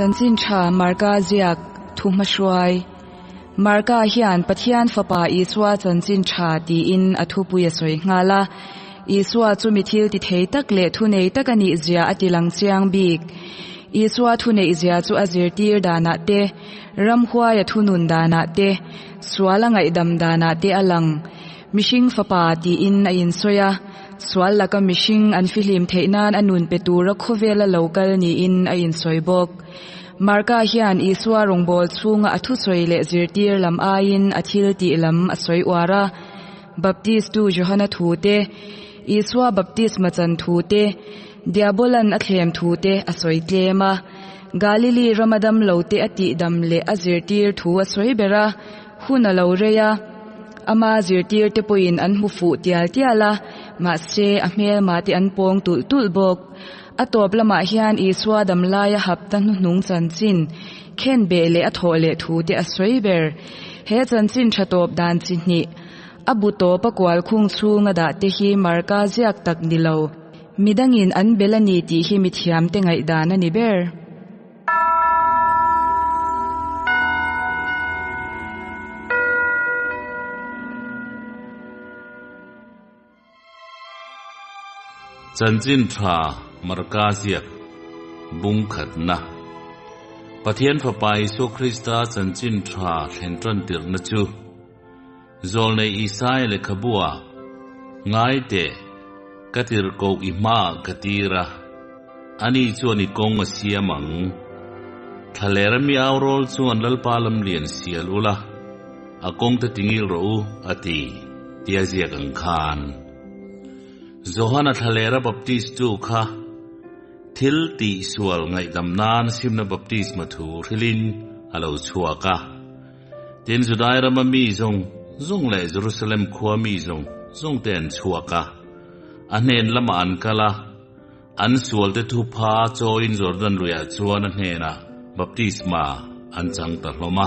Chanchin Tha Marka ziak thuhmahruai. Marka hian Pathian Fapa Isua Chanchin Tha tiin a thupui a sawi nghal a. Isua chu mi thil ti thei tak leh thunei tak a nih zia a ti lang chiang bik. Isua thuneih zia chu a zirtir danah te, ramhuaia thunun danah te, sual a ngaihdam danah te a lang. Mihring Fapa tiin a insawi a. Sual laka mihring an fihlim theih nan a nun pe tura khawvela lo kal niin a insawi bawk. Marka hian Isua rawngbâwl chhunga a thusawi leh zirtir lam aiin a thil tih lam a sawi uar a. Baptistu Johana thu te, Isua baptisma chan thu te, Diabolan a thlem thu te a sawi tlem a. Galili rama damlo te a tihdam leh a zirtir thu a sawi ber a. Hun a lo rei a, ama zirtirte pawhin an hmu fuh tial tial a, mahse a hmelma te an pawng tulh tulh bawk. A tawp lamah hian Isua dam laia hapta hnuhnung chanchin, khenbeh leh a thawh leh thu te a sawi ber. He chanchin tha tawp dan chi hnih, a bu tawp a kual khung chhunga dah te hi Marka ziak tak ni lo, midangin an bel a ni tih hi mithiamte ngaihdan a ni ber. Chanchin tha Marka ziak bung khatna Pathian Fapa Isua Krista chanchin tha thlen tan tirhna chu Zawlnei Isaia lehkhabua Ngai teh, ka tirhkoh i hmaah ka tir a, ani chuan i kawng a siam ang. Thlalera mi aurawl chuan Lalpa lam lian sial ula, a kawng te tingil rawh u, a ti, tia ziak ang khan. Johana thlalera baptistu kha thil tihsual ngaihdam nan simna baptisma thu hrilhin a lo chhuak a. Tin, Judai rama mi zawng zawng leh Jerusalem khua mi zawng zawngte an chhuak a, a hnen lamah an kal a, an sualte thupha chawiin Jordan luiah chuan a hnenah baptisma an chang ta hlawm a.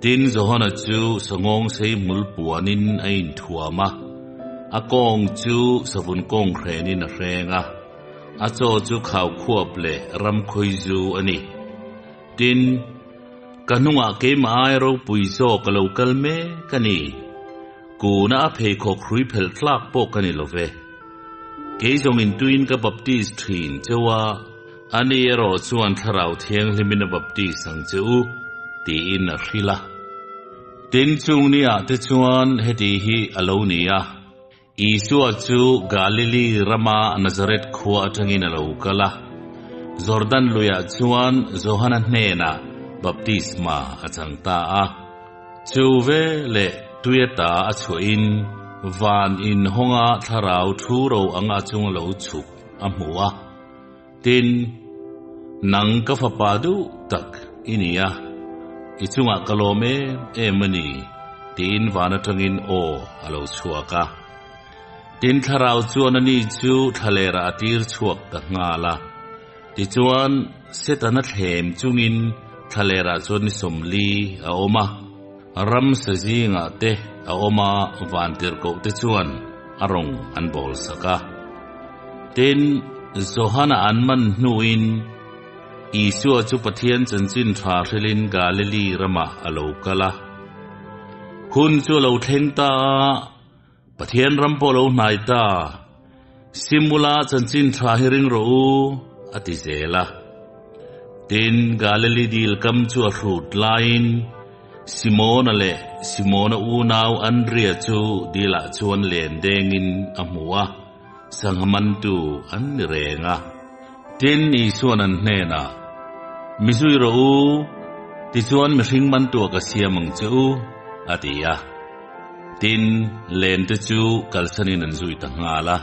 Tin, Johana chu sangawng sei hmul puanin a inthuam a, a kawng chu savun kawng hrenin a hreng a, a chaw chu khaukhuap leh ramkhawizu a ni. Tin, ka hnungah keimah ai ropui zawk a lo kal mek a ni. Kuna a pheikhawk hrui phelh tlak pawh ka ni lo ve. Kei zawngin tuin ka baptis thin cheu a, ani erawh chuan Thlarau Thianghlimin a baptis ang che u, tiin a hrilh a. Tin, chung niah te chuan heti hi a lo ni a, Isua chu Galili rama Nazareth khua atangin a lo kal a, Jordan luiah chuan Johana hnenah baptisma a chang ta a. Chu ve leh tuia ta a chhuahin van inhawnga thlarau thu ro anga chung a lo chhuk a hmu a. Tin, nang ka fapa duh tak i ni a, i chungah ka lawm em em a ni, tiin van atangin aw a lo chhuak a. Tin, thlarau chuan ani chu thlalerah a tir chhuak ta nghal a. Tichuan, Setana thlem chungin thlalerah chuan ni sawmli a awm a, ram sa zingah te a awm a, vantirhkoh te chuan a rawng an bawl sak a. Tin, Johana an man hnuin Isua chu Pathian chanchin tha hrilhin Galili ramah a lo kal a. Hun chu a lo thleng ta a, Pathian ram pawh a lo hnai ta. Simula chanchin tha hi ring rawh u, a ti zel a. Tin, Galili dil kam chu a hrut laiin Simona leh Simona unau Andria chu dilah chuan len dengin a hmu a, sangha mantu an ni reng a. Tin, Isua'n an hnenah, Mi zui rawh u, tichuan mihring mantuah ka siam ang che u, a ti a. Tin, len te chu kalsanin an zui ta nghal a.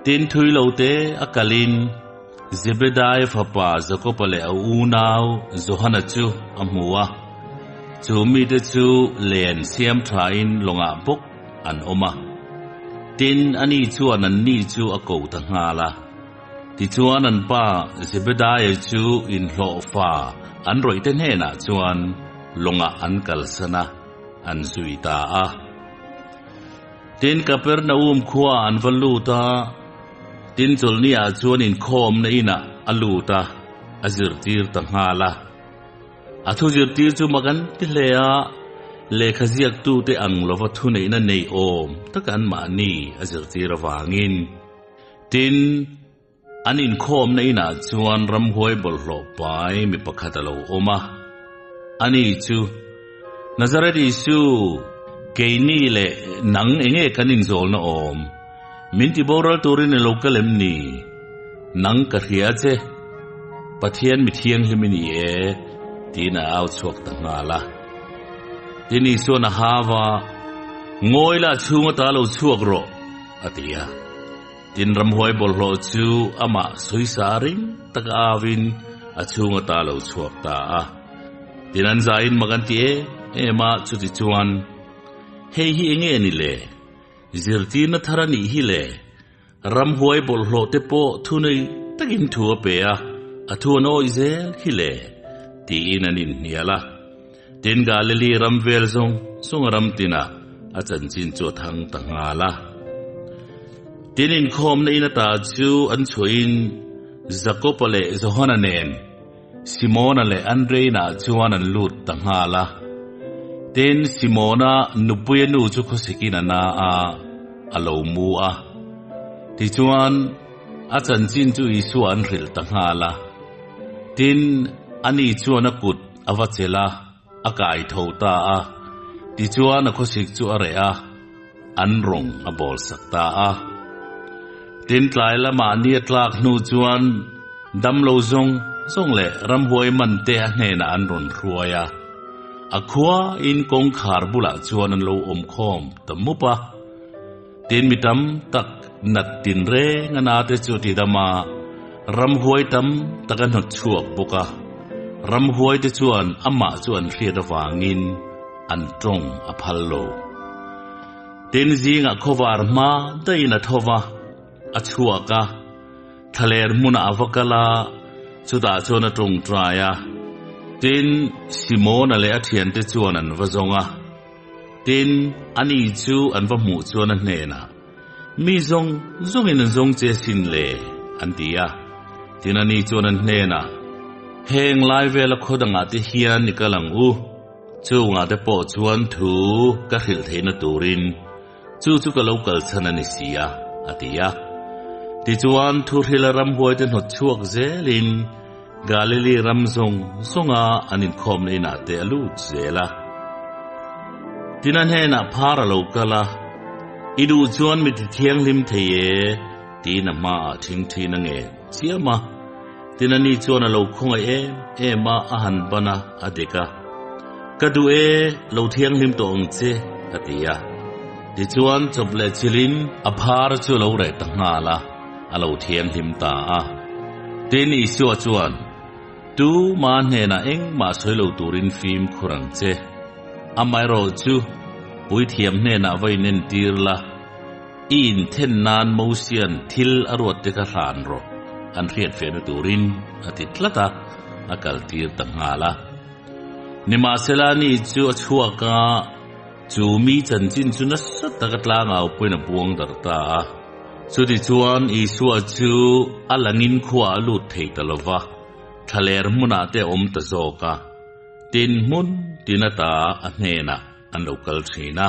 Tin, thui lo te a kalin Zebedai fapa Jakoba leh a unau Johana chu a hmu a, chu mite chu len siam thain lawngah bawk an awm a. Tin, ani chuan anni chu a ko ta nghal a. Tichuan an pa Zebedaia chu inhlawhfa an rawihte hnenah chuan lawngah an kalsan a, an zui ta a. Tin, Kapernaum khuaah an va lut a, tin chawlhniah chuan inkhawmna inah a lut a. a zirtir ta nghal a. A thu zirtir chu mak an ti hle a, lehkha ziaktute ang lova thuneihna nei awm taka anmahni a zirtir avangin. Tin, an inkhawmna inah chuan ramhuai bawlhhlawh pai mi pakhat a lo awm a, ani chu, Nazareth Isu, keini leh nang enge kan inzawlna awm? Min ti boral turin i lo kal em ni? Nang ka hria che, Pathian mi thianghlim i ni e, tiin a au chhuak ta nghal a. Tin Isuan a hau a, Ngawi la chhung ata lo chhuak rawh, a ti a. Tin ramhuai bawlhhlawh chu amah sawisa ring taka auin a chhung ata lo chhuak ta a. Tin an zaiin mak an ti em em a, chutichuan, Hei hi enge ni le? Zirtirna thar a nih hi le, ramhuai bawlhhlawh te pawh thunei takin thu a pe a, a thu an awih zel hi le, tiin an inhnial a. Tin, Galili ram vel zawng zawng a ram tinah a chanchin chu a thang ta nghal a. Tin, inkhawmna in ata chu an chhuahin Jakoba leh Johana nen Simona leh Andreina chuan an lut ta nghal a. Tin, Simona nupuia nu chu khawsikin a na a, a lo mu a. Tichuan, a chanchin chu Isua an hrilh ta nghal a. Tin, ani chuan a kut a va chelh a, a kai tho ta a. Tichuan, a khawsik chu a reh a, an rawng a bawlsak ta a. Tin, tlai lamah ni a tlak hnu chuan damlo zawng zawng leh ramhuai man te a hnenah an rawn hruai a. A khua in kawngkhar bulah chuan an lo awm khawm ta mup a. Tin, mi tam tak nat tin reng a na te chu ti dam a, ramhuai tam tak a hnawt chhuak bawk a. Ramhuai te chuan amah chu an hriat avangin an tawng a phal lo. Tin zingah khawvar hma daihin a tho va, a chhuak a, thlaler hmunah a va kal a, chutah chuan a tawngtai a. Tin, Simona leh a thiante chuan an va zawng a. Tin, ani chu an va hmuh chuan a hnenah, Mi zawng zawngin an zawng che sin le, an ti a. Tin, ani chuan an hnenah, Heng lai vela khaw dangah te hian i kal ang u. Chungah te pawh chuan thu ka hrilh theihna turin chu chu ka lo kal chhan a ni si a, a ti a. Tichuan, thuhrila ramhuaite hnawt chhuak zelin Galili ram zawng zawnga an inkhawmna inah te a lut zel a. Tin a hnenah phar a lo kal a, I duh chuan mi ti thianghlim thei e, tiin a hmaah thingthin a ngen chiam a. Tin ani chuan a lo khawngaih em em a, a han ban a, a dek a. Ka duh e, lo thianghlim tawh ang che, a ti a. Tichuan chawp leh chilhin a phar chu a lo reh ta nghal a, a lo thianghlim ta a. Tin Isua chuan, Tu ma hnenah engmah sawi lo turin fimkhur ang che. Amaherawhchu, puithiam hnenah va inentir la, I inthen nan Mosian thil a ruat te kha hlan rawh, an hriat fehna turin a ti tlat a, a kaltir ta nghal a. Nimahsela ni chu a chhuak a, chu mi chanchin chu nasa taka tlangau pawhin a buang darh ta a. Chutichuan Isua chu a langin khuaah a lut thei ta lo va, thlaler hmunah te a awm ta zawk a, tin hmun tin ata a hnenah an lo kal thin a.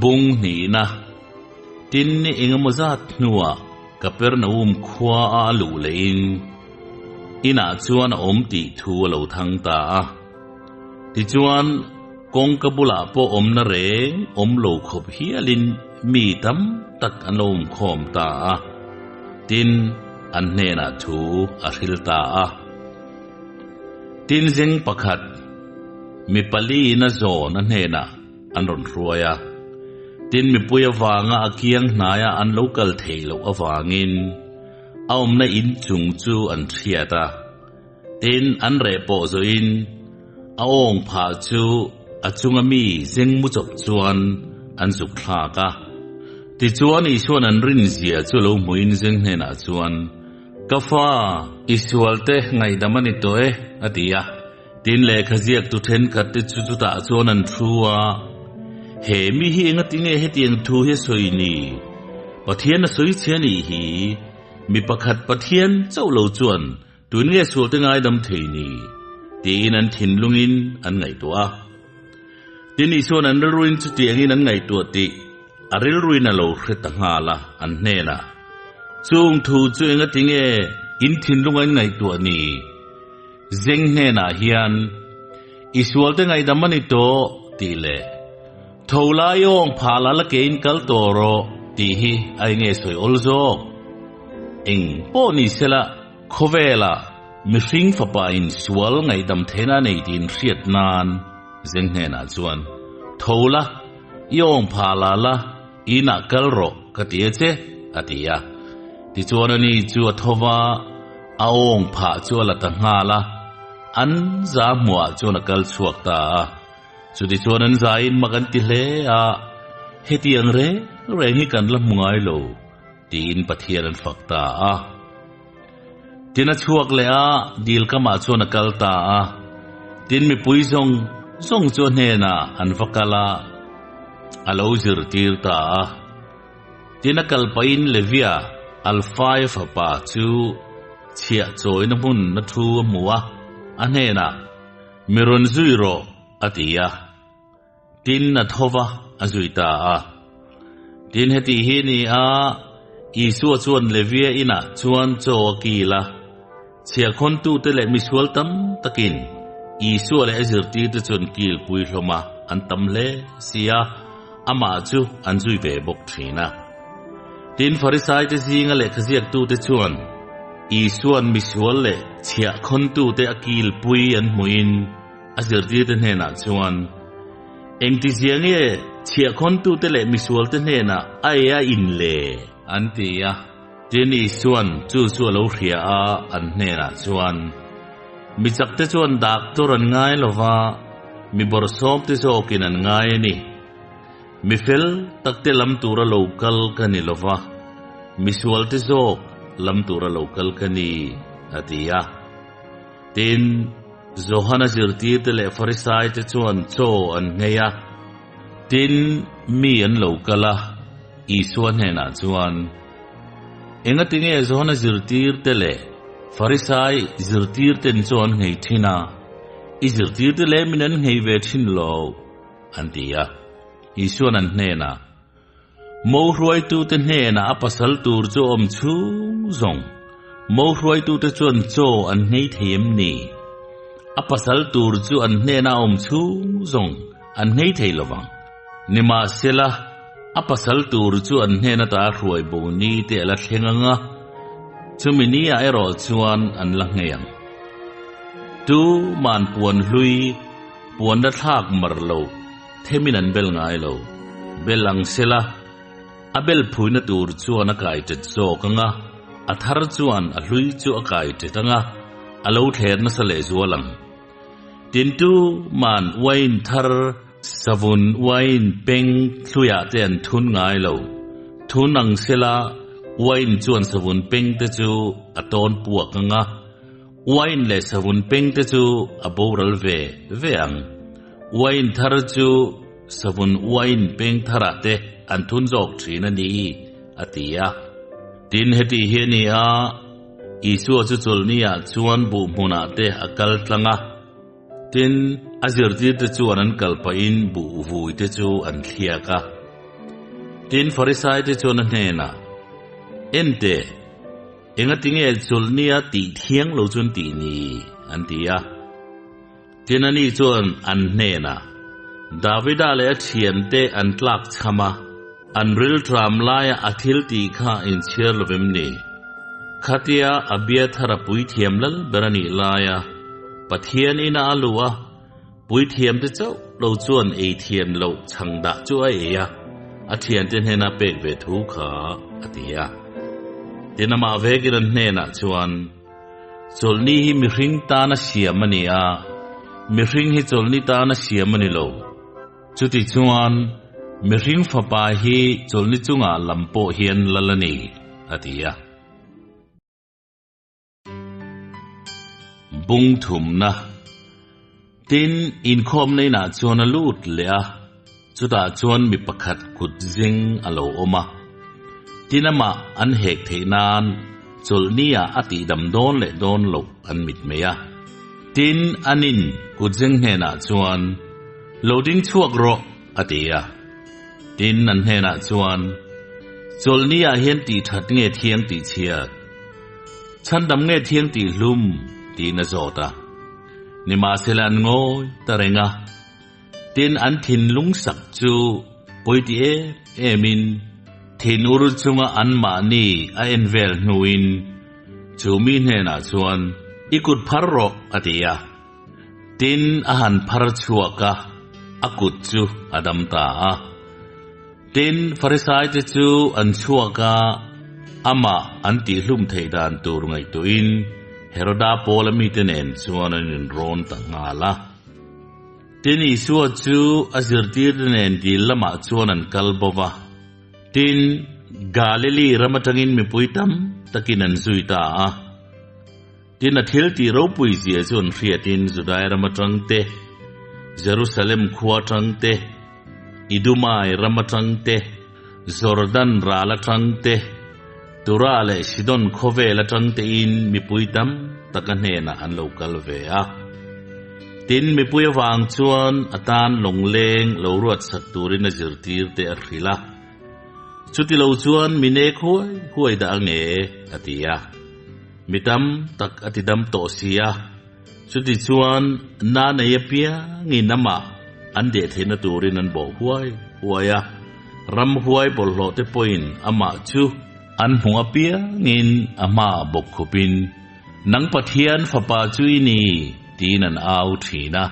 Bung hnihna, Tin ni engemaw zat hnuah Kapernaum khua a a luh lehin inah chuan a awm tih thu a lo thang ta a. Tichuan, kawngka bulah pawh awmna reng awm lo khawp hialin mi tam tak an lo awmkhawm ta a. Tin, an hnenah thu a hril ta a. Tin zing pakhat, mi paliin a zawn a hnenah an rawn hruai a. Tin mipui avanga a kiang hnaia an lo kal theih loh avangin a awmna in chung chu an hriat a. Tin an reh pawh zawhin a awng phah chu a chunga mi zeng mu chawp chuan an zuk thlak a. Tichuan Isua'n an rinzia chu lo hmuhin zeng hnenah chuan, Ka fa, i sualte ngaihdam a ni tawh e, a ti a. Tin, lehkha ziaktu thenkhat te chu chutah chuan an thu a, He mi hi engatinge hetiang thu hi a sawi ni? Pathian a sawi che a nih hi, mi pakhat Pathian chauh lo chuan tun nge sualte ngaidam thei ni? tiin an thinlungin an ngaihtuah a. Tin, Isua'n an rilruin chutiangin an ngaihtuah tih a rilruin a lo hre ta nghal a, an hnenah, Chung thu chu engati nge in thinlunga in ngaihtuah ni? Zeng hnenah hian, I sualte ngaihdam a ni tawh, tih leh, Tho lai awng phah la la kein kal tawh rawh, tih hi a enge sawi awl zawk? Eng pawh ni sela, khawvelah mihring fapain sual ngaihdam theihna a nei tiin hriat nan Zeng hnenah chuan, Tho la, i awng phah la la, inah kal rawh, ka ti a che, a ti a. Tichuan ani chu a tho va, a awng phah chu a la ta nghal a, an za hmuhah chuan a kal chhuak ta a. Chutichuan an zaiin mak an ti hle a, Hetiang reng reng hi kan la hmu ngai lo, tiin Pathian an fak ta a. Tin a chhuak leh a, dil kamah chuan a kal ta a. Tin mipui zawng zawng chu a hnenah an va kal a, a lo zirtir ta a. Tin a kal pahin Levia, Alfaia fapa chu chhiah chawina hmun a thu a hmu a, a hnenah, Mi rawn zui rawh, a ti a. Tin a tho va, a zui ta a. Tin heti hi ni a, Isua chuan Levia inah chuan chaw a kil a. Chhiahkhawntute leh misual tam takin Isua leh a zirtirte chu an kilpui hlawm a, an tam hle si a, amah chu an zui ve bawk thin a. Tin Farisaite zinga lehkhaziaktute chuan Isua'n misual leh chhiahkhawntute a kilpui an hmuhin a zirtirte hnenah chuan, Engtizia nge chhiahkhawntute leh misualte hnenah a ei a in le? An ti a. Tin Isua'n chu chu a lo hria a, an hnenah chuan, Mi chakte chuan doctor an ngai lo va, mi bawrhsawmte zawkin an ngai a ni. Mi fel takte lam tura lo kal ka ni lo va, mi sualte zawk lam tura lo kal ka ni, a ti a. Tin, Johana zirtirte leh Farisaite chuan chaw an nghei a. Tin, mi an lo kal a, Isua hnenah chuan, Engati nge Johana zirtirte leh Farisai zirtirten chaw an nghei thin a, i zirtirte lemin an nghei ve thin lo? an ti a. Isua'n an hnenah, Mo hruaitute hnenah a pasal tur chu a awm chhung zawng, mo hruaitute chuan chaw an nghei thei em ni? A pasal tur chu an hnenah a awm chhung zawng an nghei thei lo vang. Nimahsela, a pasal tur chu an hnen ata hruai bo ni te a la thleng ang a, chumi niah erawh chuan an la nghei ang. Tu man puan hlui Puan la thlak mar lo, themin an bel ngai lo. Bel ang sela, a bel phuina tur chuan a kai ṭet zawk ang a, a thar chuan a hlui chu a kai ṭet ang a, a lo thler nasa lehzual ang. Tintu man uain thar savun uain peng thluiah te an thun ngai lo. Thun ang sela, uain chuan savun peng te chu a tawn puak ang a, Uain leh savun peng te chu a boral ve ve ang. Uain thar chu savun uain peng tharah te an thun zawk thin a ni, a ti a. Tin, heti hi a ni a, Isua chu chawlhniah chuan buh hmunah te a kal tlang a. Tin, a zirtirte chuan an kal pahin buh vui te chu an thliak a. Tin, Farisaite chuan a hnenah, Enteh, Engati nge chawlhnia tih thiang lo chuan tih ni? an ti a. Tin ani chuan an hnenah, Davida leh a thiante an tlak chham a, an rilṭam laia a thil tih kha inchhiar lo vem ni? Khatia Abiathara puithiam lal ber a nih laia Pathian ina a luh a, Puithiamte chauh lo chuan ei thiam loh chhang dah chu a ei a, a thiante hnena pek ve thu kha a ti a. Tin amah vekin an hnenah chuan, Chawlhni hi mihring tana siam a ni a, mihring hi chawlhni tana siam a ni lo. Chuti chuan mihring fapa hi chawlhni chungah lam pawh hian lal a ni, a ti a. Bung thumna Tin, inkhawmna inah chuan a lut leh a, chutah chuan mi pakhat kut zing a lo awm a. Tin amah an hek theih nan chawlhni-ah a tihdam dawn leh dawn loh an mitmei a. Tin, anin kutzeng hnenah chuan, Lo ding chhuak rawh, a ti a. Tin, an hnenah chuan, Chawlhni-ah hian tihthat nge thiang tihchhiat? Chhandam nge thiang tihhlum? tiin a zawt a. Nimahsela an ngawi ta reng a. Tin, an thinlung sak chu pawi ti em emin thin ur chunga anmahni a en vel hnuin chu mi hnenah chuan, I kut phar rawh, a ti a. Tin, a han phar chhuak a, a kut chu a dam ta a. Tin, Farisaite chu an chhuak a, amah an tihhlum theih dan tur ngaihtuahin Heroda Paula mite nen chuan an inrawn ta nghal a. Tin, Isua chu a zirtirte nen dil lamah chuan an kal bo va. Tin, Galili ram atangin mipui tam takin an zui ta a. Tin, a thil tih ropui zia chu an hriatin Judai ram atang te, Jerusalem khua atang te, Idumai ram atang te, Jordan ral atang te, Tura leh Sidon khawvel atang tein mipui tam tak a hnenah an lo kal ve a. Tin, mipui avang chuan a tan lawngleng lo ruatsak turin a zirtir te a hrilh a. Chuti lo chuan mi nek huai huai dah ange, a ti a. Mi tam tak a ti dam tawh si a. Chuti chuan na nei apiangin amah an deh theihna turin an bawh huai huai a. Ramhuai bawlhhlawh te pawhin amah chu an hmuh apiangin a hmaah bawk khupin, Nang Pathian fapa chu i ni, tiin an au thin a.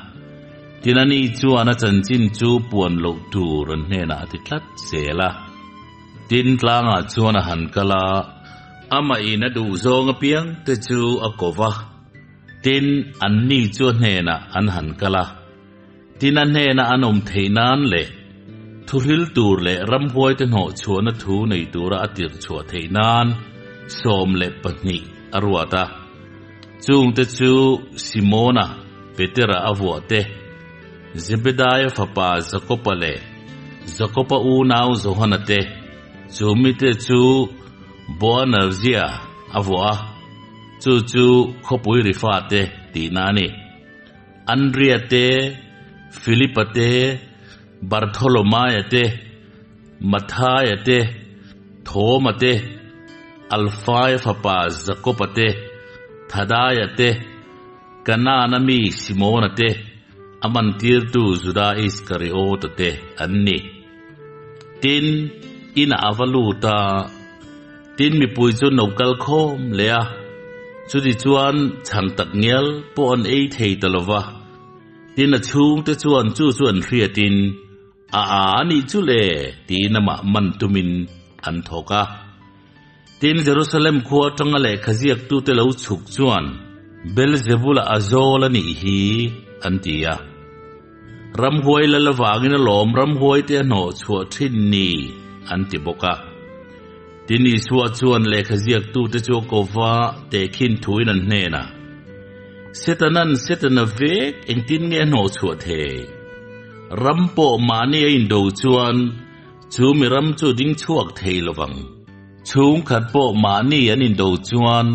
Tin ani chuan a chanchin chu puan loh tur an hnenah a ti tlat zel a. Tin tlangah chuan a han kal a, amah in a duh zawng apiang te chu a ko va. Tin, anni chu a hnenah an han kal a. Tin a hnena an awm theih nan leh thuhril tur leh ramhuaite hnawh chhuahna thu nei tura a tirh chhuah theih nan 12 a ruat a. Chungte chu Simona, Petera a vuah te, Zebedaia fapa Jakoba leh Jakoba unau Johana te, chu mite chu Boanergia a vuah a, chu chu khawpui ri fate tihna a ni. Andria te, Filipa te, Bartholomaia te, Mathaia te, Thoma te, Alfaia fapa Jakoba te, Thadaia te, Kanaana mi Simona te, a mantirtu Juda Iskariota te an ni. Tin, inah a va lut a, tin mipui chu an lo kal khawm leh a, chutichuan chhan tak ngial pawh an ei thei ta lo va. Tin, a chhungte chuan chu chu an hriatin, A a a nih chu le, tiin amah man tumin an thawk a. Tin, Jerusalem khua atanga lehkha ziaktute lo chhuk chuan, Beelzebula a zawl a nih hi, an ti a. Ramhuai lal avangin alawm ramhuaite a hnawh chhuah thin ni, an ti bawk a. Tin, Isua chuan lehkha ziaktute chu a ko va, tehkhin thuin an hnenah, Setanan Setana vek engtin nge a hnawh chhuah thei? Ram pawh mahni a indo chuan chu mi ram chu ding chhuak thei lovang. Chhungkhat pawh mahni an indo chuan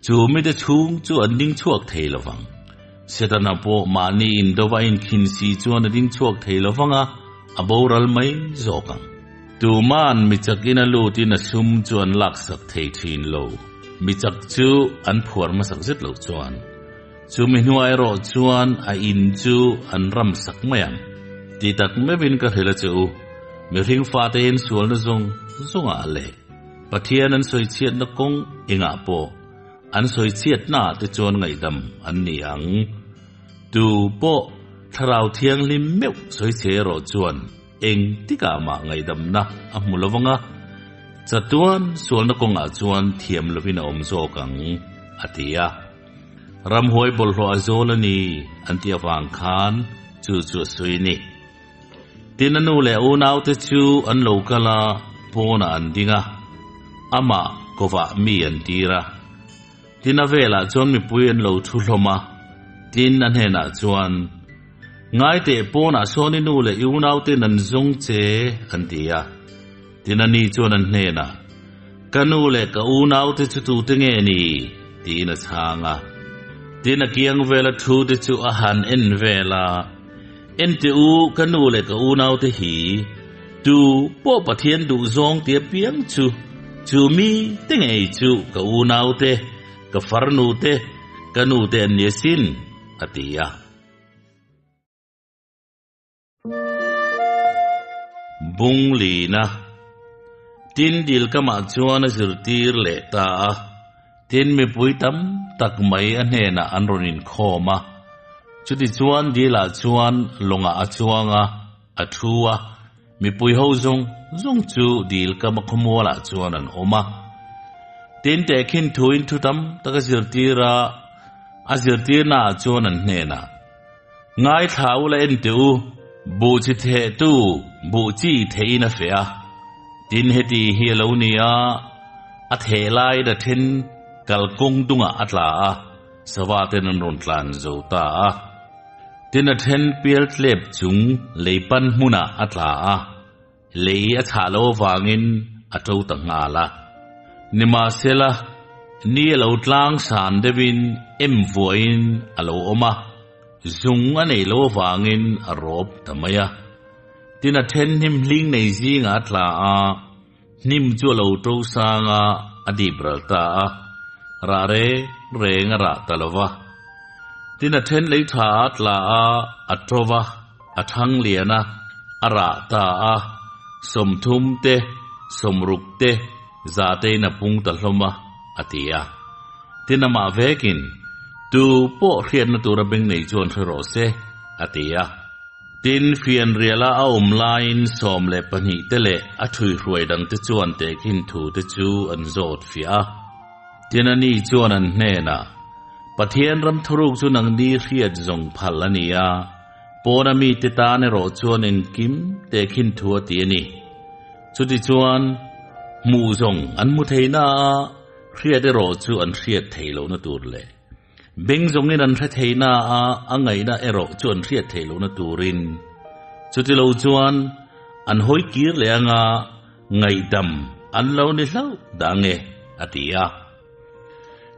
chu mite chhung chu an ding chhuak thei lovang. Setana pawh mahni indova inkhin si chuan a ding chhuak thei lovang a, a boral mai zawk ang. Tuman mi chakin a lutin a sum chu an laksak thei thin lo. Mi chak chu an phuar hmasak zet lo chuan. Chu mi hnuai erawh chuan a in chu an ram sak mai ang. Ti tak meuhin ka hrilh a che u, mihring fate hian sualna zawng zawngah leh Pathian an sawichhiatna kawng engah pawh an sawichhiatnaah te chuan ngaihdam an ni ang. Tu pawh Thlarau Thianghlim meuh sawichhe erawh chuan engtikah mah ngaihdamna a hmu lo vang a, chatuan sualna kawngah chuan thiam lovin a awm zawk ang, a ti a. Ramhuai bawlhhlawh a zawl a ni an tih avang khan chu chu a sawi a ni. Tin a nu leh a unaute chu an lo kal a, pawnah an ding a, amah kovah mi an tir a. Tin a velah chuan mipui an lo thu hlawm a, tin a hnenah chuan, Ngaiteh pawnah sawn i nu leh i unauten an zawng che, an ti a. Tin a ni chuan an hnenah, Ka nu leh ka unaute chu tute nge ni? tiin a chhang a. Tin, a kiang vela thute chu a han en vel a, Ente u, ka nu leh ka unaute hi tu pawh Pathian duhzawng tia piang chu, chu mi te ngei chu ka unaute, ka farnute, ka nute an ni asin, a ti a. Bung lina Tin dil kamah chuan a zirtir leh ta a, tin mipui tam tak mai a hnenah an rawn inkhawm a. Chutichuan dilah chuan lawngah a chuang a, a thu a, mipui ho zawng zawng chu dil kama khawmualah chuan an awm a. Tin tehkhin thuin thu tam tak a zirtir a, a zirtirnaah chuan an hnenah, Ngaithla u la en teh u, buh chi thehtu buh chi theihin a feh a, tin heti hi a lo ni a, a theh laiin a then kalkawng dungah a tla a, sava ten an rawn tlan zo ta a. Tin a then pial tlep chung lei pan hmunah a tla a, Lei a chhah lo avangin a to ta nghal a. Nimahsela, ni a lo tlang san deuhin em vuahin a lo awm a, zung a neih lo avangin a rawp ta mai a. Tin a then hnim hling nei zingah a tla a, hnim chu a lo to sang a, a dip ral ta a, rah reng reng a rah ta lo va. Tin a then lei tha a tla a, a to va. A thang lian a, a rah ta a, 30 te, 60 te, za tein a pung ta hlawm a, a ti a. Tin amah vekin, Tu pawh hriatna tura beng nei chuan hre rawh se, a ti a. Tin, fianriala a awm laiin 12 te leh a ṭhuihruai dangte chuan tehkhin thu te chu an zawt fiah a. Tin ani chuan an hnenah, Pathian ram thuruk chu nangni hriat zawng phal a ni a, pawna mite tan erawh chuan engkim tehkhin thu a ti a ni. Chutichuan, hmuh zawng an hmu thei na a, hriat erawh chu an hriat thei lohna tur leh beng zawngin an hre thei na a, a ngaihna erawh chu an hriat thei lohna turin. Chutilo chuan an hawi kir leh anga ngaihdam an lo ni hlauh dah nge, a ti a.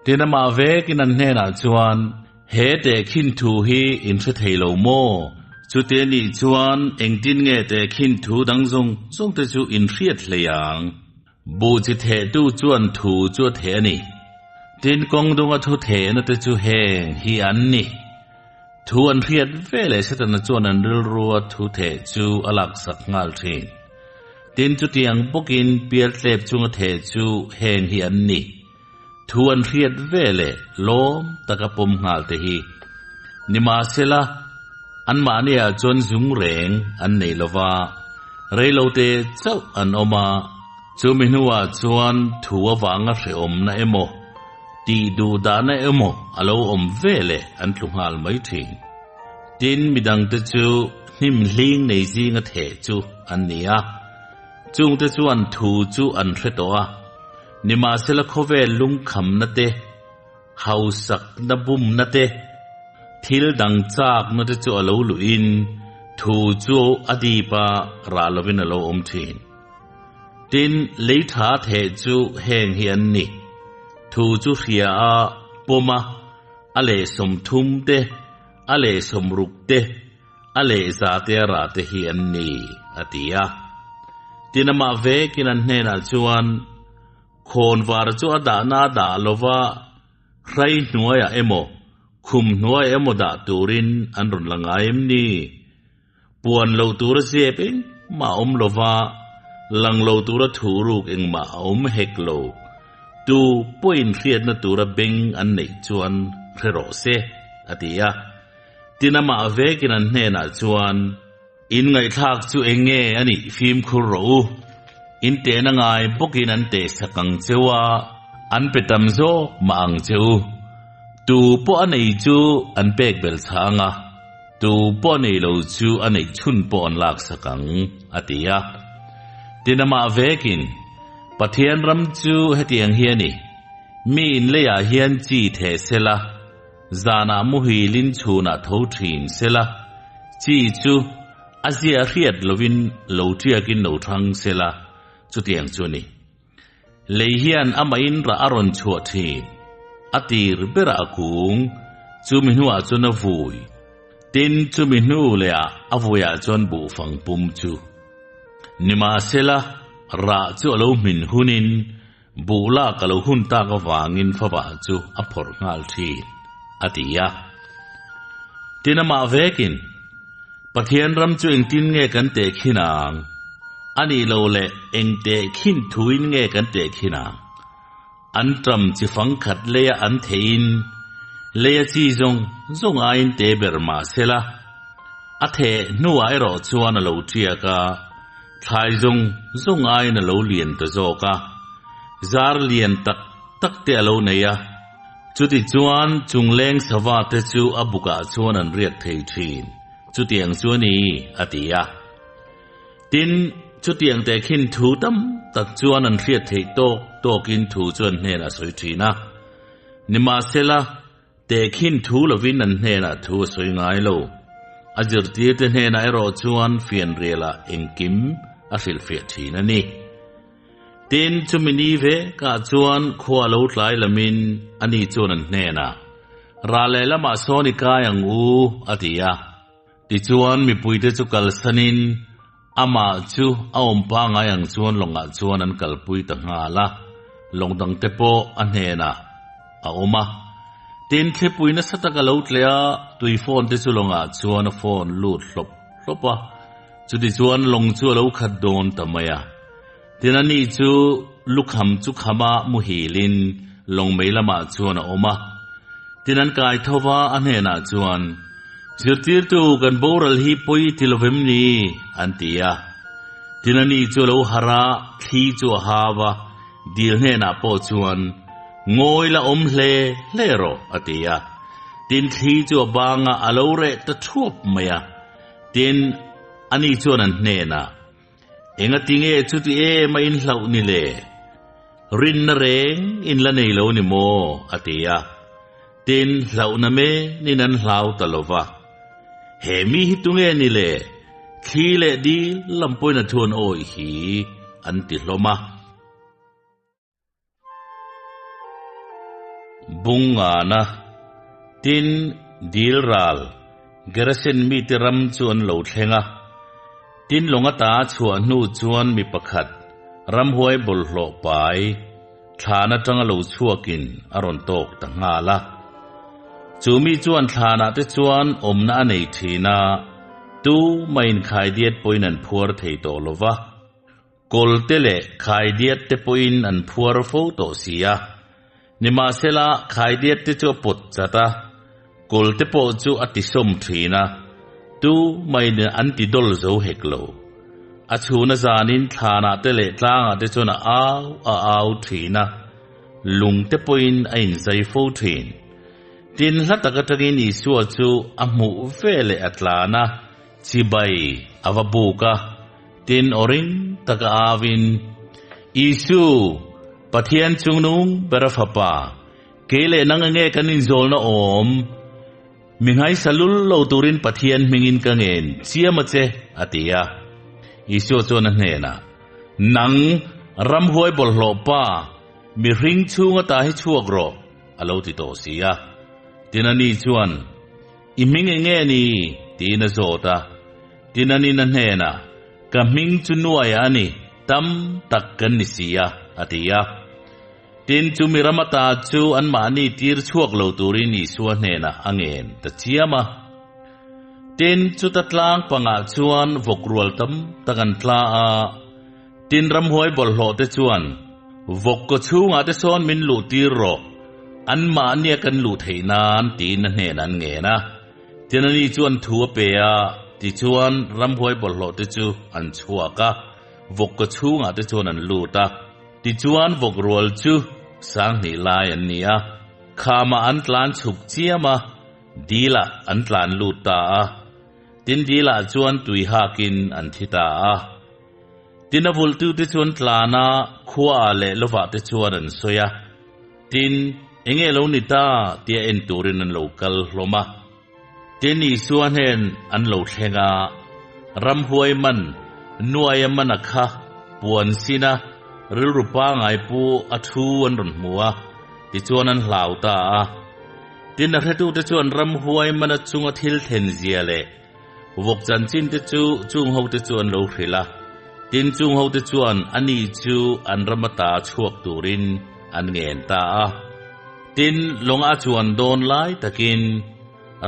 Tin amah vekin an hnenah chuan, He tehkhin thu hi in hre thei lo maw? Chuti a nih chuan engtin nge tehkhin thu dang zawng zawng te chu in hriat hlei ang? Buh chi thehtu chuan thu chu a theh a ni. Tin kawng dunga thu thehna te chu heng hi an ni. Thu an hriat ve leh Setana chuan an rilrua thu theh chu a laksak nghal thin. Tin chutiang bawkin pialtlep chunga theh chu heng hi an ni. Thu an hriat ve leh lawm taka pawm nghal te hi. Nimahsela, anmahniah chuan zung reng an nei lova, reilote chauh an awm a, chumi hnuah chuan thu avanga hrehawmna emaw, tih duh dahna emaw a lo awm ve leh an tlu nghal mai thin. Tin, midangte chu hnim hling nei zinga theh chu an ni a, chungte chuan thu chu an hre tawh a, nimahsela khawvel lungkhamna te, hausakna bumna te, thil dang chakna te chu a lo luhin thu chu a dip a, rah lovin a lo awm thin. Tin, lei tha theh chu heng hi an ni, thu chu hria a, pawm a, a leh 30 te, a leh 60 te, a leh za te a rah te hi an ni, a ti a. Tin, amah vekin an hnenah chuan, Khawnvar chu a dahna a dah lova, hrai hnuaiah emaw, khum hnuaiah emaw dah turin an rawn la ngai em ni? Puan lo tura zep engmah a awm lova, lang lo tura thuruk engmah a awm hek lo. Tu pawhin hriatna tura beng an neih chuan hre rawh se, a ti a. Tin amah vekin an hnenah chuan, In ngaihthlak chu eng nge a nih fimkhur rawh u, in tehna ngai bawkin an tehsak ang cheu a, an pe tam zawk mah ang che u. Tu pawh a nei chu an pek belh chah ang a. Tu pawh nei lo chu a neih chhun pawh an laksak ang, a ti a. Tin amah vekin, Pathian ram chu hetiang hi a ni, mi inleiah hian chi theh sela, zanah muhilin chhunah tho thin sela, chi chu a zia hriat lovin lo tiakin lo thang sela, chutiang chu a ni. Lei hian amahin rah a rawn chhuah thin. A tir berah a kung, chumi hnuah chuan a vui. Tin, chumi hnu lehah a vuiah chuan buhfang pum chu. Nimahsela, rah chu a lo hmin hunin buh lak a lo hun tak avangin favah chu a phawrh nghal thin, a ti a. Tin, amah vekin, Pathian ram chu engtin nge kan tehkhin ang? A nih loh leh eng tehkhin thuin nge kan tehkhin ang? An ṭam chi fang khat leia an theihin leia chi zawng zawng aiin te ber mah sela, a theh hnuah erawh chuan a lo ṭiak a, thlai zawng zawng aiin a lo lian ta zawk a, zar lian tak tak te a lo nei a. Chutichuan chungleng sava te chu a bukah chuan an riak thei ṭhin, chutiang chu a ni, a ti a. Tin, chutiang tehkhin thu tam tak chuan an hriat theih tawk tawkin thu chu an hnenah a sawi thin a. Nimahsela, tehkhin thu lovin an hnenah thu a sawi ngai lo. A zirtirte hnenah erawh chuan fianrialah engkim a hrilhfiah thin a ni. Tin, chumi ni vekah chuan khua lo tlai lamin ani chuan an hnenah, Rah lehlamah sawn i kai ang u, a ti a. Tichuan, mipuite chu kalsanin amah chu a awm pangngai ang chuan lawngah chuan an kalpui ta nghal a, lawng dangte pawh a hnenah a awm a. Tin, thlipui nasa tak a lo tleh a, tui phone te chu lawngah chuan a phone lut hlawp hlawp a, chutichuan lawng chu a lo khat dawn ta mai a. Tin, ani chu lukham chu khama muhilin lawng mei lamah chuan a awm a. Tin, an kai tho va, a hnenah chuan, Zirtirtu, kan boral hi pawi ti lo vem ni? an ti a. Tin, ani chu a lo harh a, thli chu a hau a, dil hnenah pawh chuan, Ngawi la awm hle hle rawh, a ti a. Tin, thli chu a bang a, a lo reh ta thuap mai a. Tin, ani chuan an hnenah, Engati nge chuti em a in hlauh ni le? Rinna reng in la nei lo ni maw? a ti a. Tin, hlauhna menin an hlau ta lo va. He mi hi tunge ni le? Thli leh dil lam pawhin a thu an awih hi, an ti hlawm a. Bungana, Tin, dil ral, Gerasen mite ram chu an lo thleng a. Tin lawng ata a chhuah hnu chuan mi pakhat, ramhuai bawlhhlawh pai, thlan atanga lo chhuakin a rawn tawk ta nghal a. Chu mi chuan thlanah te chuan awmna a nei thin a, tu mahin khaidiat pawhin an phuar thei tawh lo va. Kawlte leh khaidiat te pawhin an phuar fo tawh si a. Nimahsela, khaidiat te chu a pawt chat a, kawlte pawh chu a tisawm thin a, tu maiin an ti dawl zo hek lo. A chhun a zanin thlanah te leh tlangah te chuan a au a au thin a, lung te pawhin a inzai fo thin. Tin, hla tak atangin Isua chu a hmuh veleh a tlan a, chibai a va buk a. Tin aw ring taka auin, Isu, Pathian chungnung ber a Fapa, kei leh nang enge kan inzawlna awm? Mi nghaisa lul lo turin Pathian hmingin ka ngen chiam a che, a ti a. Isua chuan a hnenah, Nang, ramhuai bawlhhlawh pa, mihring chhunga ta hi chhuak rawh, a lo ti tawh si a. Tin ani chuan, I hming enge ni? tiin a zawt a. Tinanin a hnenah, Ka hming chu nuaia a ni, tam tak kan ni si a, a ti a. Tin, chu mi ram ata chu anmahni tir chhuak lo turin Isua hnenah a ngen ta chiam a. Tin, chuta tlang pangah chuan vawk rual tam tak an tla a. Tin, ramhuai bawlhhlawh te chuan, Vawk kaw chhungah te sawn min luh tir rawh, anmahnia kan luh theih nan, tiin a hnenah an ngen a. Tinani chuan thu a pe a, tichuan ramhuai bawlhhlawh te chu an chhuak a, vawk kaw chhungah te chuan an lut a. Tichuan vawk rual chu sanghnih lai an ni a, khamah an tlan chhuk chiam a, dilah an tlan lut ta a. Tin dilah chuan tui hakin an thi ta a. Tin a vulhtute chu an tlan a, khuaah leh lovah te chuan an sawi a. Tin, enge lo ni ta tia en turin an lo kal hlawm a. Tin, Isua hnen an lo thleng a, ramhuai man, nuaia mana kha puan sin a, rilru pangai pu a thu an rawn hmu a, tichuan an hlau ta a. Tin, a hretute chuan ramhuai mana chunga thil thlen zia leh vawk chanchin te chu chung hote chu an lo hrilh a. Tin, chung hote chuan ani chu an ram ata chhuak turin an ngen ta a. Tin, lawng a chuan dawn lai takin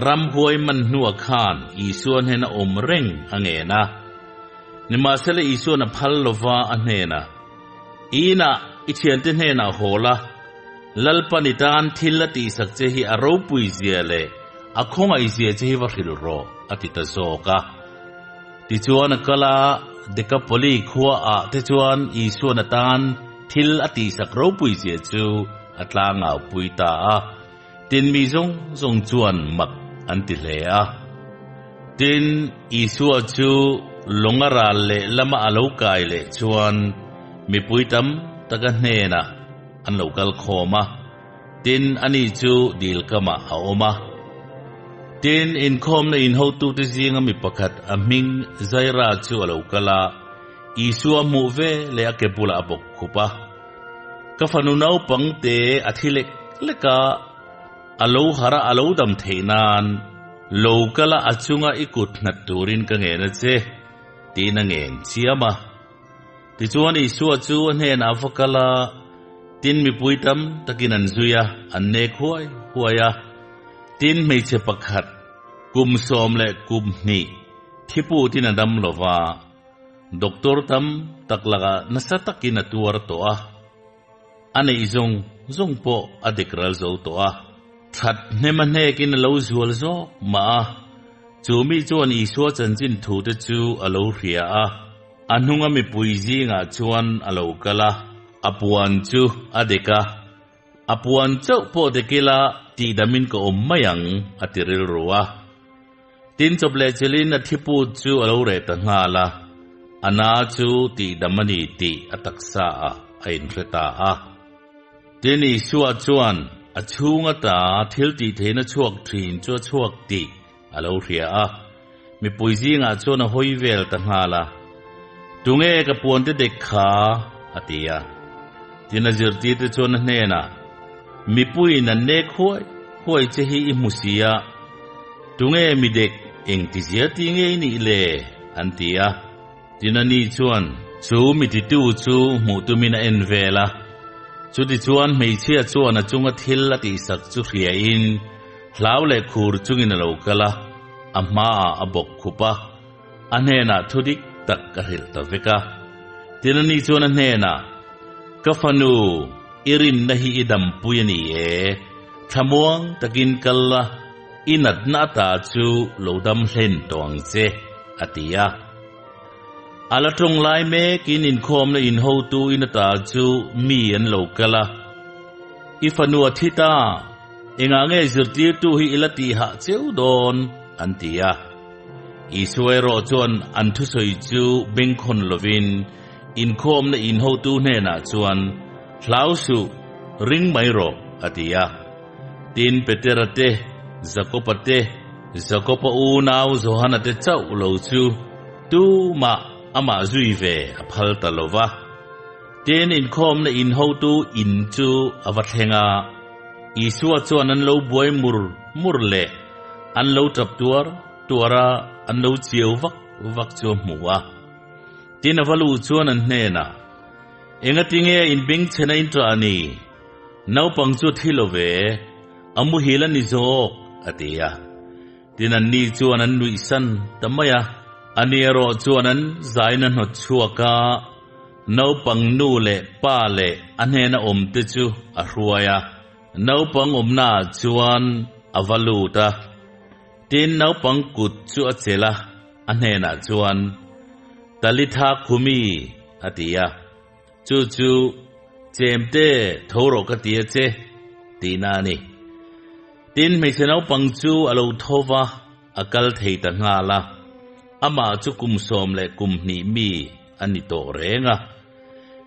ramhuai man hnuah khan Isua hnena awm reng a ngen a. Nimahsela Isua'n a phal lova a hnenah, I inah i thiante hnenah haw la, Lalpan i tan thil a tihsak che hi a ropui zia leh a khawngaih zia che hi va hrilh rawh, a ti ta zawk a. Tichuan a kal a, Dekapoli khua ah te chuan Isua'n a tan thil a tihsak ropui zia chu a tlangau pui ta a. Tin, mi zawng zawng chuan mak an ti hle a. Tin, Isua chu lawnga ral leh lama a lo kai leh chuan mipui tam taka hnenah an lo kal khawm a. Tin, ani chu dil kamah a awm a. Tin, inkhawmna inhotute zinga mi pakhat a hming Zaira chu a lo kal a, Isua hmuh ve leh a ke bulah a bawk khup a. Ka fanu naupang te a thi lek lek a, a lo harh a a lo dam theih nan lo kal a a chunga i kut nghat turin ka ngen a che, tiin a ngen chiam a. Tichuan Isua chu a hnenah a va kal a, tin mipui tam takin an zui a, an nek huai huai a. Tin hmeichhe pakhat kum 12 thiputin a dam lo va. Doctor tam tak lakah nasa takin a tuar tawh a, a neih zawng zawng pawh a dik ral zo tawh a. That hnem a hnekin a lo zual zawk mah a, chu mi chuan Isua chanchin thute chu a lo hria a, a hnunga mipui zingah chuan a lo kal a, a puan chu a dek a, A puan chauh pawh dek ila tihdamin ka awm mai ang, a ti rilru a. Tin chawp leh chilhin a thiput chu a lo reh ta nghal a, a na chu tihdam a ni tih a taksa ah a inhre ta a. Tin Isua chuan a chhung ata thil tihtheihna chhuak thin chu a chhuak tih a lo hria a, mipui zingah chuan a hawi vel ta nghal a, Tunge ka puante dek kha? a ti a. Tin a zirtirte chuan a hnenah, Mipuiin an nek huai huai che hi i hmu si a, tunge mi dek engtizia ti nge i nih le? an ti a. Tin ani chuan chu mi titu chu hmuh tumin a en vel a, chutichuan hmeichhia chuan a chunga thil a tihsak chu hriain hlau leh khur chungin a lo kal a, a hmaah a bawk khup a, a hnenah thu dik tak a hrilh ta vek a. Tin ani chuan a hnenah, Ka fanu, i rinna hi i dampui a ni e, thlamuang takin kal la, I natna ata chu lo dam hlen tawh ang che, a ti a. A la tawng lai mekin inkhawmna inhotu in ata chu mi an lo kal a. I fanu a thi ta, engah nge zirtirtu hi i la tih hah cheu dawn? an ti a. Isua erawh chuan an thusawi chu bengkhawn lovin inkhawmna inhotu hnenah chuan, Hlau suh, ring mai rawh, a ti a. Tin, Petera te, Jakoba te, Jakoba unau Johana te chauh lo chu tumah amah zui ve a phal ta lo va. Tin, inkhawmna inhotu in chu a va thleng a, Isua chuan an lo buai mur mur leh an lo tap tuar tuar a, an lo chiau vak vak chu a hmu a. Tin, a va luh chuan an hnenah, Engatinge inbengchhena in ṭah a ni? Naupang chu a thi lo ve, a muhil a ni zawk, a ti a. Tin anni chuan an nuihsan ta mai a. Ani erawh chuan an zaina hnawt chhuak a, naupang nu leh pa leh a hnena awmte chu a hruai a. Naupang awmnaah chuan a va lut a. Tin naupang kut chu a chelh a, a hnenah chuan, Talitha khumi, a ti a. Chu chu Chemte tho rawh ka ti a che, tihna a ni. Tin, hmeichhe naupang chu a lo tho va, a kal thei ta nghal a. Amah chu kum 12 mi a ni tawh reng a.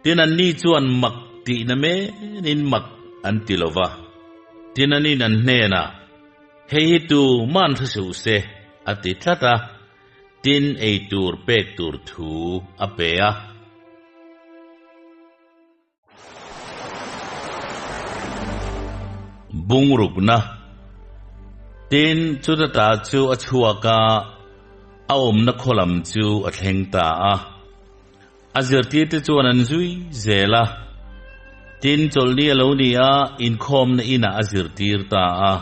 Tin, anni chuan mak tihna menin mak an ti lo va. Tin, anin an hnenah, Hei hi tu man hre suh se, a ti tlat a. Tin, ei tur pek tur thu a pe a. Bungrukna. Tin, chuta ta chu a chhuak a, a awmna khaw lam chu a thleng ta a. A zirtirte chuan an zui zel a. Tin, chawlhni a lo ni a, inkhawmna inah a zirtir ta a.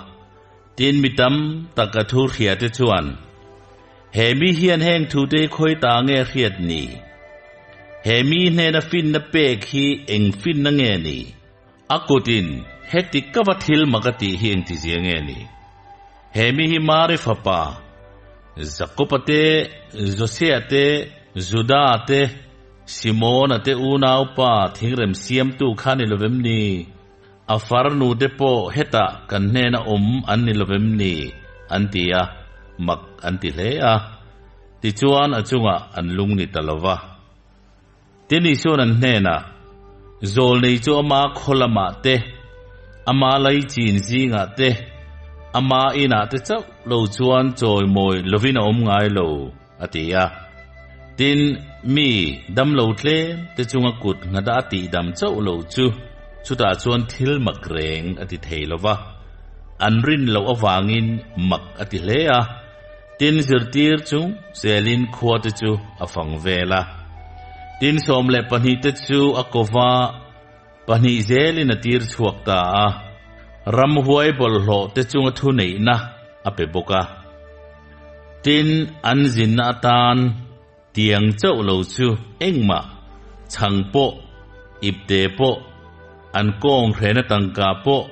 Tin, mi tam tak a thu hriate chuan, He mi hian heng thute hi khawi ta nge hriat ni? He mi hnena finna pek hi eng finna nge ni? A kutin heti ka va thil mak a tih hi engtizia nge ni? He mi hi Mari fapa, Jakoba te, Josea te, Juda te, Simona te unaupa thingrem siamtu kha ni lovem ni? A farnu te pawh hetah kan hnena awm an ni lovem ni? an ti a, mak an ti hle a. Tichuan a chungah an lung ni ta lova. Tin Isua'n an hnenah, Zawlnei chu ama khaw lamah te, ama laichin zingah te, ama inah te chauh lo chuan chawimawi lovin a awm ngai lo, a ti a. Tin, mi damlo tlem te chunga kut nghata a tihdam chauh lo chu chutah chuan thil mak reng a ti thei lo va, an rin loh avangin mak a ti hle a. Tin zirtir chu zelin khua te chu a fang vel a. Tin 12 te chu a ko va, pahnih zelin a tir chhuak ta a. Ramhuai bawlhhlawh te chunga thuneihna a pe bawk a. Tin an zinna atan tiang chauh lo chu engmah, chhang pawh, ipte pawh, an kawng hrehna tangka pawh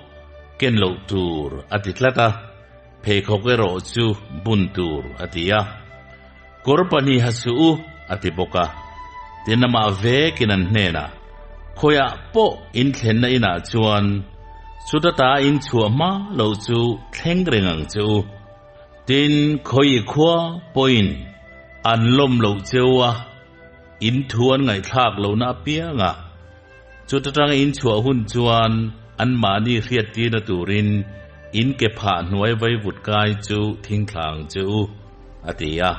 ken loh tur a ti tlat a. Pheikhawk erawh chu bun tur a ti a, Kawr pahnih ha suh u a ti bawk a. Tin amah vekin an hnenah, Khawiah pawh in thlenna inah chuan chuta ta in chhuah hma loh chu thleng reng ang che u. Tin, khawi khua pawhin an lawm loh che u a, in thu an ngaihthlak lohna apiangah Chuta tanga in chhuah hun chuan anmahni hriattirna turin in ke phah hnuai vaivut kai chu thingthlang che u, a ti a.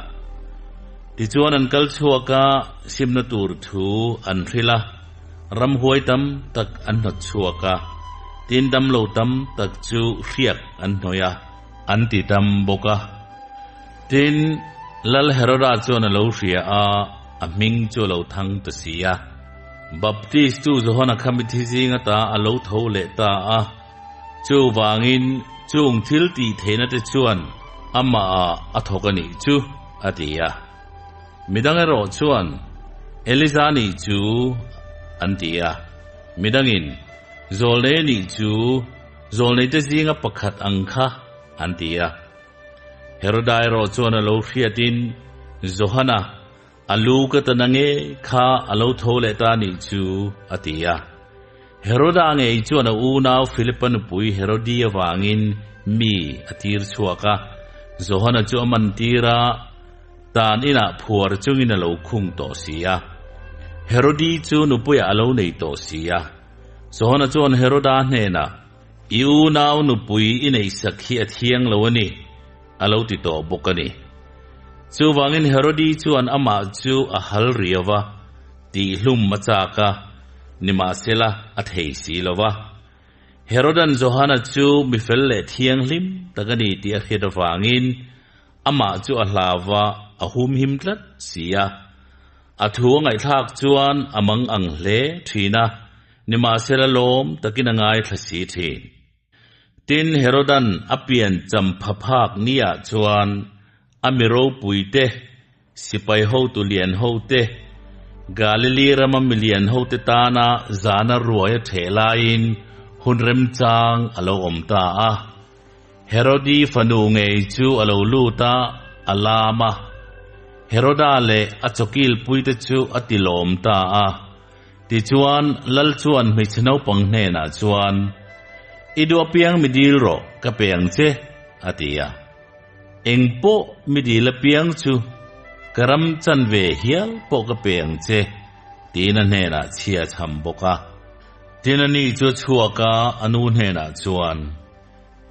Tichuan an kal chhuak a, simna tur thu an hrilh a, ramhuai tam tak an hnawt chhuak a, tin damlo tam tak chu hriak an hnawih a, an ti tam bawk a. Tin, Lal Heroda chuan a lo hria a, a hming chu a lo thang ta si a. Baptistu Johana kha mithi zinga ta a lo tho leh ta a, chuvangin chung thil tih theihna te chuan amah ah a thawk a nih chu, a ti a. Midang erawh chuan, Eliza nih chu, an ti a. Midangin, Zawlnei nih chu, zawlneite zinga pakhat ang kha, an ti a. Heroda erawh chuan a lo hriatin Johana A lu ka ta na nge kha a lo tho leh ta nih chu, a ti a. Heroda ngei chuan a unau Philipa nupui Herodi avangin mi a tir chhuak a, Johana chu a man tir a, tan inah phuar chungin a lo khung tawh si a. Herodi chu nupuiah a lo nei tawh si a. Johana chuan Heroda hnenah, I unau nupui i neihsak hi a thiang lo a ni, a lo ti tawh bawk a ni. Chuvangin Herodi chuan amah chu a hal riau a, tihhlum a chak a, nimahsela a thei si lo va. Herodan Johana chu mi fel leh thianghlim tak a ni tih a hriat avangin amah chu a hlau va, a humhim tlat si a. A thu a ngaihthlak chuan a mang ang hle thin a, nimahsela lawm takin a ngaithla si thin. Tin, Herodan a pian champha phak niah chuan a mi ropuite, sipai hotu lian hote, Galili rama mi lian hote tana zana ruai a ṭheh laiin hun remchang a lo awm ta a. Herodi fanu ngei chu a lo lut a, a lam a. Heroda leh a chawkilpuite chu a tilawm ta a. Tichuan, Lal chuan hmeichhe naupang hnenah chuan, I duh apiang mi dil rawh, ka pe ang che, a ti a. Eng pawh mi dil apiang chu ka ram chanve hial pawh ka pe ang che, tiin a hnenah chhia chham bawk a. Tin ani chu a chhuak a, a nu hnenah chuan,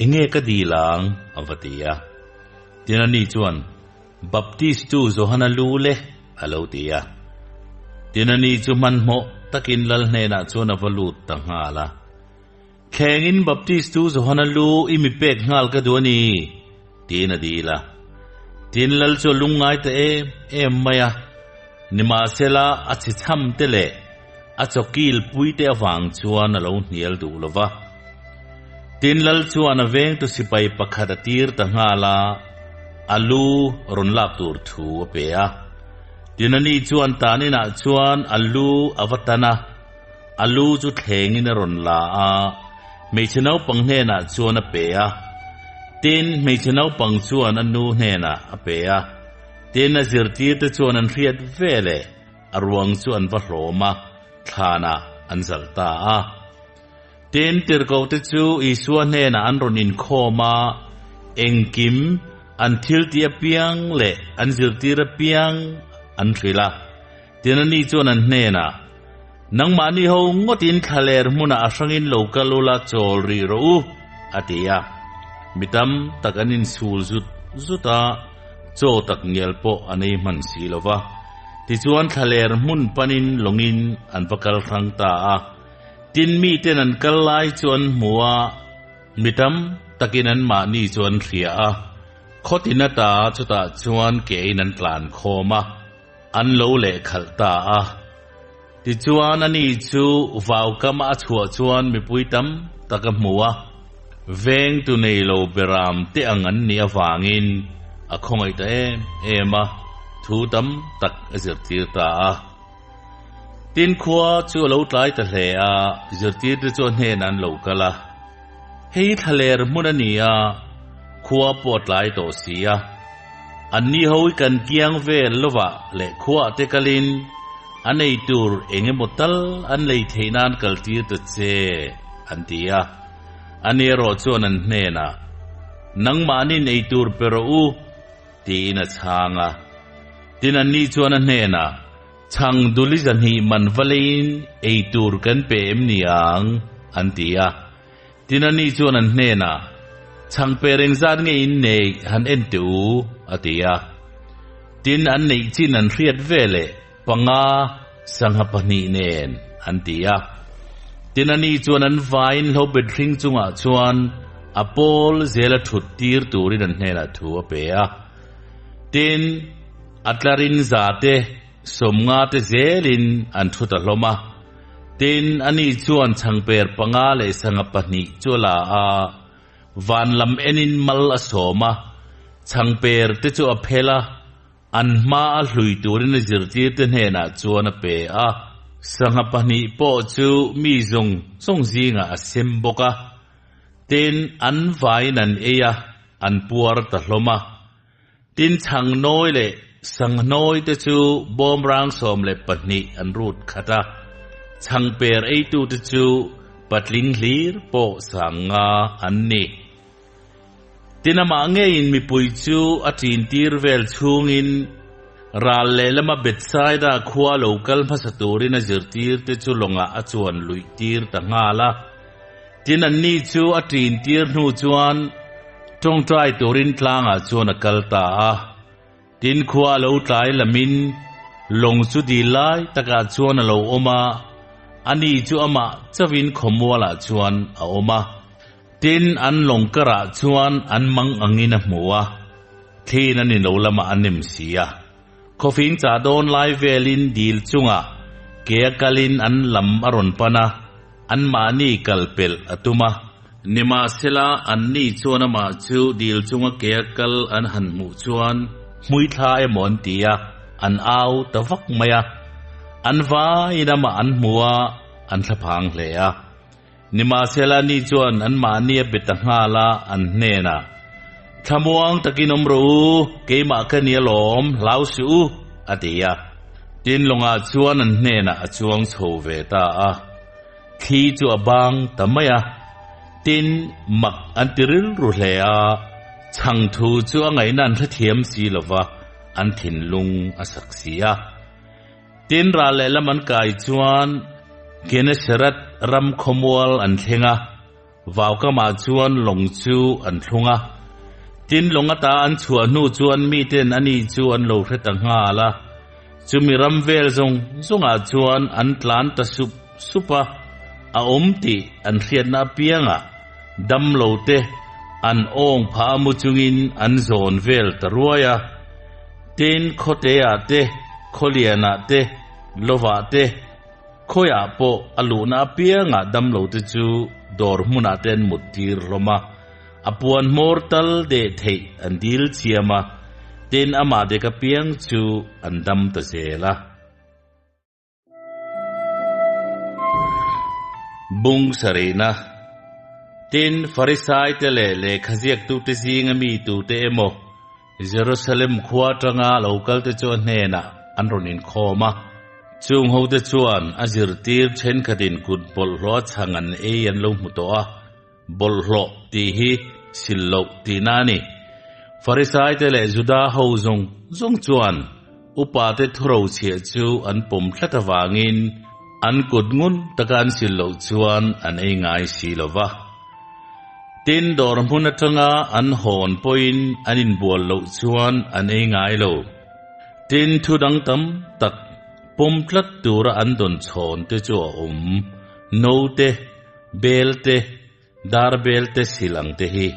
Enge ka dil ang? a va ti a. Tin ani chuan, Baptistu Johana lu le, a lo ti a. Tin ani chu hmanhmawh takin lal hnenah chuan a va lut ta nghal a. Thlengin Baptistu Johana lu i mi pek nghal ka duh a ni, tiin a dil a. Tin, Lal chu a lungngai ta em em mai a, nimahsela a chhichham te leh a chawkil pui te avang chuan a lo hnial duh lo va. Tin, Lal chuan a vengtu sipai pakhat a tir ta nghal a, a lu rawn lak tur thu a pe a. Tin, ani chuan tan inah chuan a lu a va tan a, a lu chu thlengin a rawn la a, hmeichhe naupang hnenah chuan a pe a. Tin, hmeichhe naupang chuan a nu hnenah a pe a. Tin, a zirtirte chuan an hriat veleh a ruang chu an va hlawm a, thlanah an zalh ta a. Tin, tirhkohte chu Isua hnenah an rawn inkhawm a, engkim an thiltih apiang leh an zirtir apiang an hrilh a. Tin, ani chuan an hnenah, Nangmahni ho ngawtin thlaler hmunah a hrangin lo kal ula chawl rih rawh u, a ti a. Mi tam tak an inchhul zut zut a, chaw tak ngial pawh an ei hman si lo va. Tichuan thlaler hmun panin lawngin an va kal hrang ta a. Tin, miten an kal lai chu an hmu a, mi tam takin anmahni chu an hria a, khawtin ata chutah chuan kein an tlan khawm a. An lo lehkhalh ta a. Tichuan ani chu vaukama a chhuah chuan mipui tam tak a hmu a, vengtu nei lo beram te ang an nih avangin a khawngaih ta em em a, thu tam tak a zirtir ta a. Tin khua chu a lo tlai ta hle a, zirtirte chu a hnenah an lo kal a. Hei thlaler hmun a ni a, khua pawh a tlai tawh si a. Anni ho i kan kiang vel lovah leh khuaah te kalin a nei tur eng emaw tal an lei theih nan kal tir ta che, an ti a. Ani erawh chuan an hnenah, Nangmahni'n ei tur pe rawh u, tiin a chhang a. Tin anni chuan a hnenah, Chhang duli zahnih man va leiin ei tur kan pe em ni ang? an ti a. Tin ani chuan an hnenah, Chhang pe reng zat nge in neih han en teh u, a ti a. Tin an neih chin an hriat veleh panga sangha pahnih nen an ti a. Tin ani chuan an vaiin hlobet hring chungah chuan a pawl zela thut tir turin an hnenah thu a pe a. Tin, A tlarin za te, sawmnga te zelin an thu ta hlawm a. Tin, ani chuan chhangper panga leh sangha pahnih chu a la a, van lam enin mal a sawm a, chhangper te chu a phel a, an hma a hlui turin a zirtirte hnenah chuan a pe a. Sangha pahnih pawh chu mi zawng zawng zingah a sem bawk a. Tin, an vaiin an ei a, an puar ta hlawm a. Tin chhang nawi leh sang hnawi te chu bawmrang 12 an rut khat a, chhang per eitu te chu patling hlir pawh 5000 an ni. Tin amah ngeiin mipui chu a ṭin tir vel chhungin ral lehlama Bethsaida khua lo kal hmasa turin a zirtir te chu lawngah a chuan luih tir ta nghal a. Tin anni chu a ṭin tir hnu chuan ṭawngṭai turin tlangah chuan a kal ta a. Tin khua a lo tlai lamin lawng chu dil lai takah chuan a lo awm a, ani chu amah chauhin khawmualah chuan a awm a. Tin an lawng karah chuan an mang angin a hmu a, thlin an ino lamah a nem si a. Khawfing chah dawn lai velin dil chungah ke a kalin an lam a rawn pan a, anmahni kal pelh a tum a. Nimahsela, anni chuan amah chu dil chunga ke a kal an han hmuh chuan hmuithla emaw an ti a, an au ta vak mai a. An vaiin amah an hmu a, an thlaphang hle a. Nimahsela ni chuan anmahni a be ta nghal a, an hnenah, Thlamuang takin awm rawh u, keimah ka ni alawm, hlau suh u, a ti a. Tin lawngah chuan an hnenah a chuang chho ve ta a, thli chu a bang ta mai a. Tin, mak an ti rilru hle a, chhang thu chu a ngaihna an hrethiam si lo va, an thinlung a sak si a. Tin ral lehlam an kai chuan Genesaret ram khawmual an thleng a, vaukamah chuan lawng chu an thlung a. Tin lawng ata an chhuah hnu chuan miten ani chu an lo hre ta nghal a, chumi ram vel zawng zawngah chuan an tlan ta sup sup a. a awm tih an hriatna apiangah damlote an awng phah a mu chungin an zawn vel ta ruai a. Tin, khawteah te, khawlianah te, lovah te, khawiah pawh a luhna apiangah damlote chu dawr hmunah te an mut tir hlawm a. A puan hmawr tal deh theih an dil chiam a, tin amah dek apiang chu an dam ta zel a. Bung sarihna, Tin, Farisaite leh lehkha ziaktute zinga mi tute emaw Jerusalem khua atanga lo kalte chu a hnenah an rawn inkhawm a. Chung hote chuan a zirtir thenkhatin kut bawlhhlawh a chhang an ei an lo hmu tawh a. Bawlhhlawh tih hi sil loh tihna a ni. Farisaite leh Juda ho zawng zawng chuan upate thurochhiah chu an pawm tlat avangin an kut ngun taka an sil loh chuan an ei ngai si lo va. Tin, dawr hmun atanga an hawn pawhin an inbual loh chuan an ei ngai lo. Tin, thu dang tam tak pawm tlat tura an dawn chhawn te chu a awm. Note. Bel te, dar bel te sil ang te hi.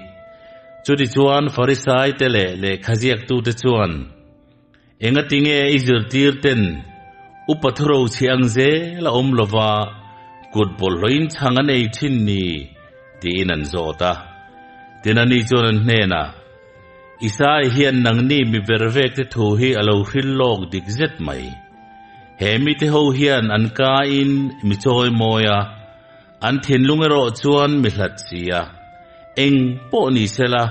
Chutichuan Farisai te leh lehkhaziaktute chuan, Engatinge i zirtir ten upa thuro chhi ang zel a awm lova kut bawlhhlawhin chhang an ei thin ni? tiin an zawt a. Tin ani chuan an hnenah, Isai hian nangni mi vervek te thu hi a lo hril lawk dik zet mai. He mite ho hian an kaiin mi chawi mawi a, an thinlung erawh chuan mi hlat si a. Eng pawh ni sela,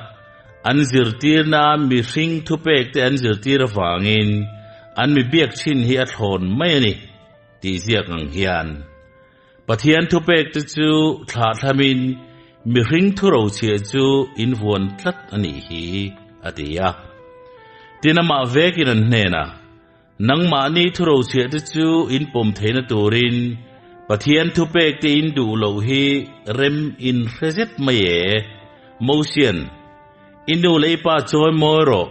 an zirtirna mihring thupek te an zirtir avangin an mi biak thin hi a thlawn mai a ni, tih ziak ang hian. Pathian thupek te chu thlahthlamin mihring thurochhiah chu in vuan tlat a nih hi, a ti a. Tin, amah vekin an hnenah, Nangmahni thurochhiah te chu in pawm theihna turin Pathian thupek te in duh loh hi rem in hre zet mai e. Mosian, I nu leh i pa chawi mawi rawh.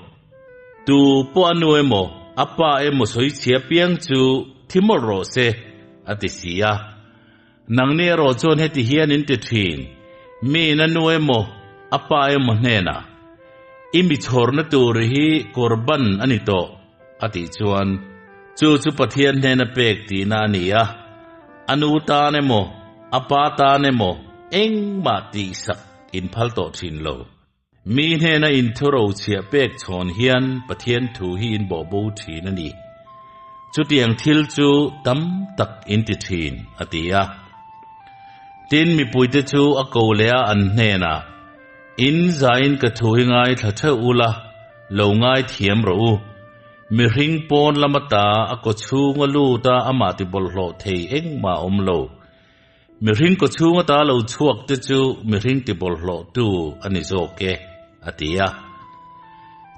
Tu pawh a nu emaw, a pa emaw sawi chhia piang chu thi mawlh rawh se, a ti si a. Nangni erawh chuan heti hian in ti thin, Mi in a nu emaw, a pa emaw hnenah, I mi chhawrna tur hi kawrban a ni tawh, a tih chuan, chu chu Pathian hnena pek tihna a ni a, a nu tan emaw, a pa tan emaw engmah tihsak in phal tawh thin lo. Mi hnena inthuro chhiah pek chhawn hian Pathian thu hi in bawh bo thin a ni. Chutiang thil chu tam tak in ti thin, a ti a. Tin, mipuite chu a ko leh a an hnenah, In zain ka thu hi ngaithla theuh ula, lo ngaithiam rawh u. Mihring pawn lama ta a kaw chhunga lut a amah ti bawlhhlawh thei engmah a awm lo. Mihring kaw chhunga ta lo chhuak te chu mihring ti bawlhhlawh tu a ni zawk e, a ti a.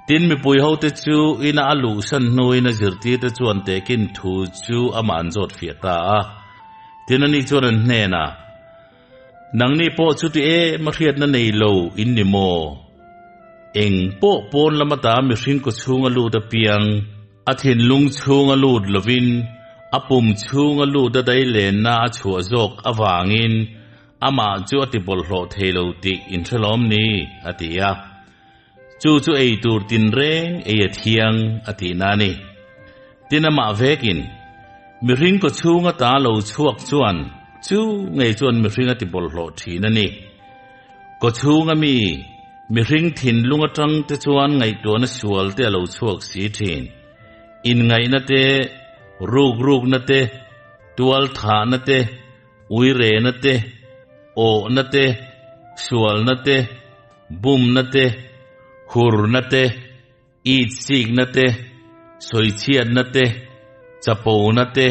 Tin, mipui hote chu ina a luhsan hnuin a zirtirte chuan tehkin thu chu amah an zawt fiah ta a. Tin, ani chuan an hnenah, Nangni pawh chuti em a hriatna nei lo in ni maw? Eng pawh pawn lama ta mihring kaw chhunga lut apiang, A thinlung chhunga lut lovin a pum chhunga lut a dailenna a chhuah zawk avangin amah chu a ti bawlhhlawh thei lo tih in hre lawm ni? a ti a. Chu chu ei tur tinreng ei a thiang a tihna a ni. Tin amah vekin mihring kaw chhunga ta lo chhuak chuan chu ngei chuan mihring a ti bawlhhlawh thin a ni. Kaw chhunga mi Mihring thinlung atang te chuan ngaihtuahna sual te a lo chhuak si thin. Inngaihna te, rukrukna te, tualthahna te, uirehna te, awhna te, sualna te, bumna te, hurna te, itsikna te, sawichhiatna te, chapona te,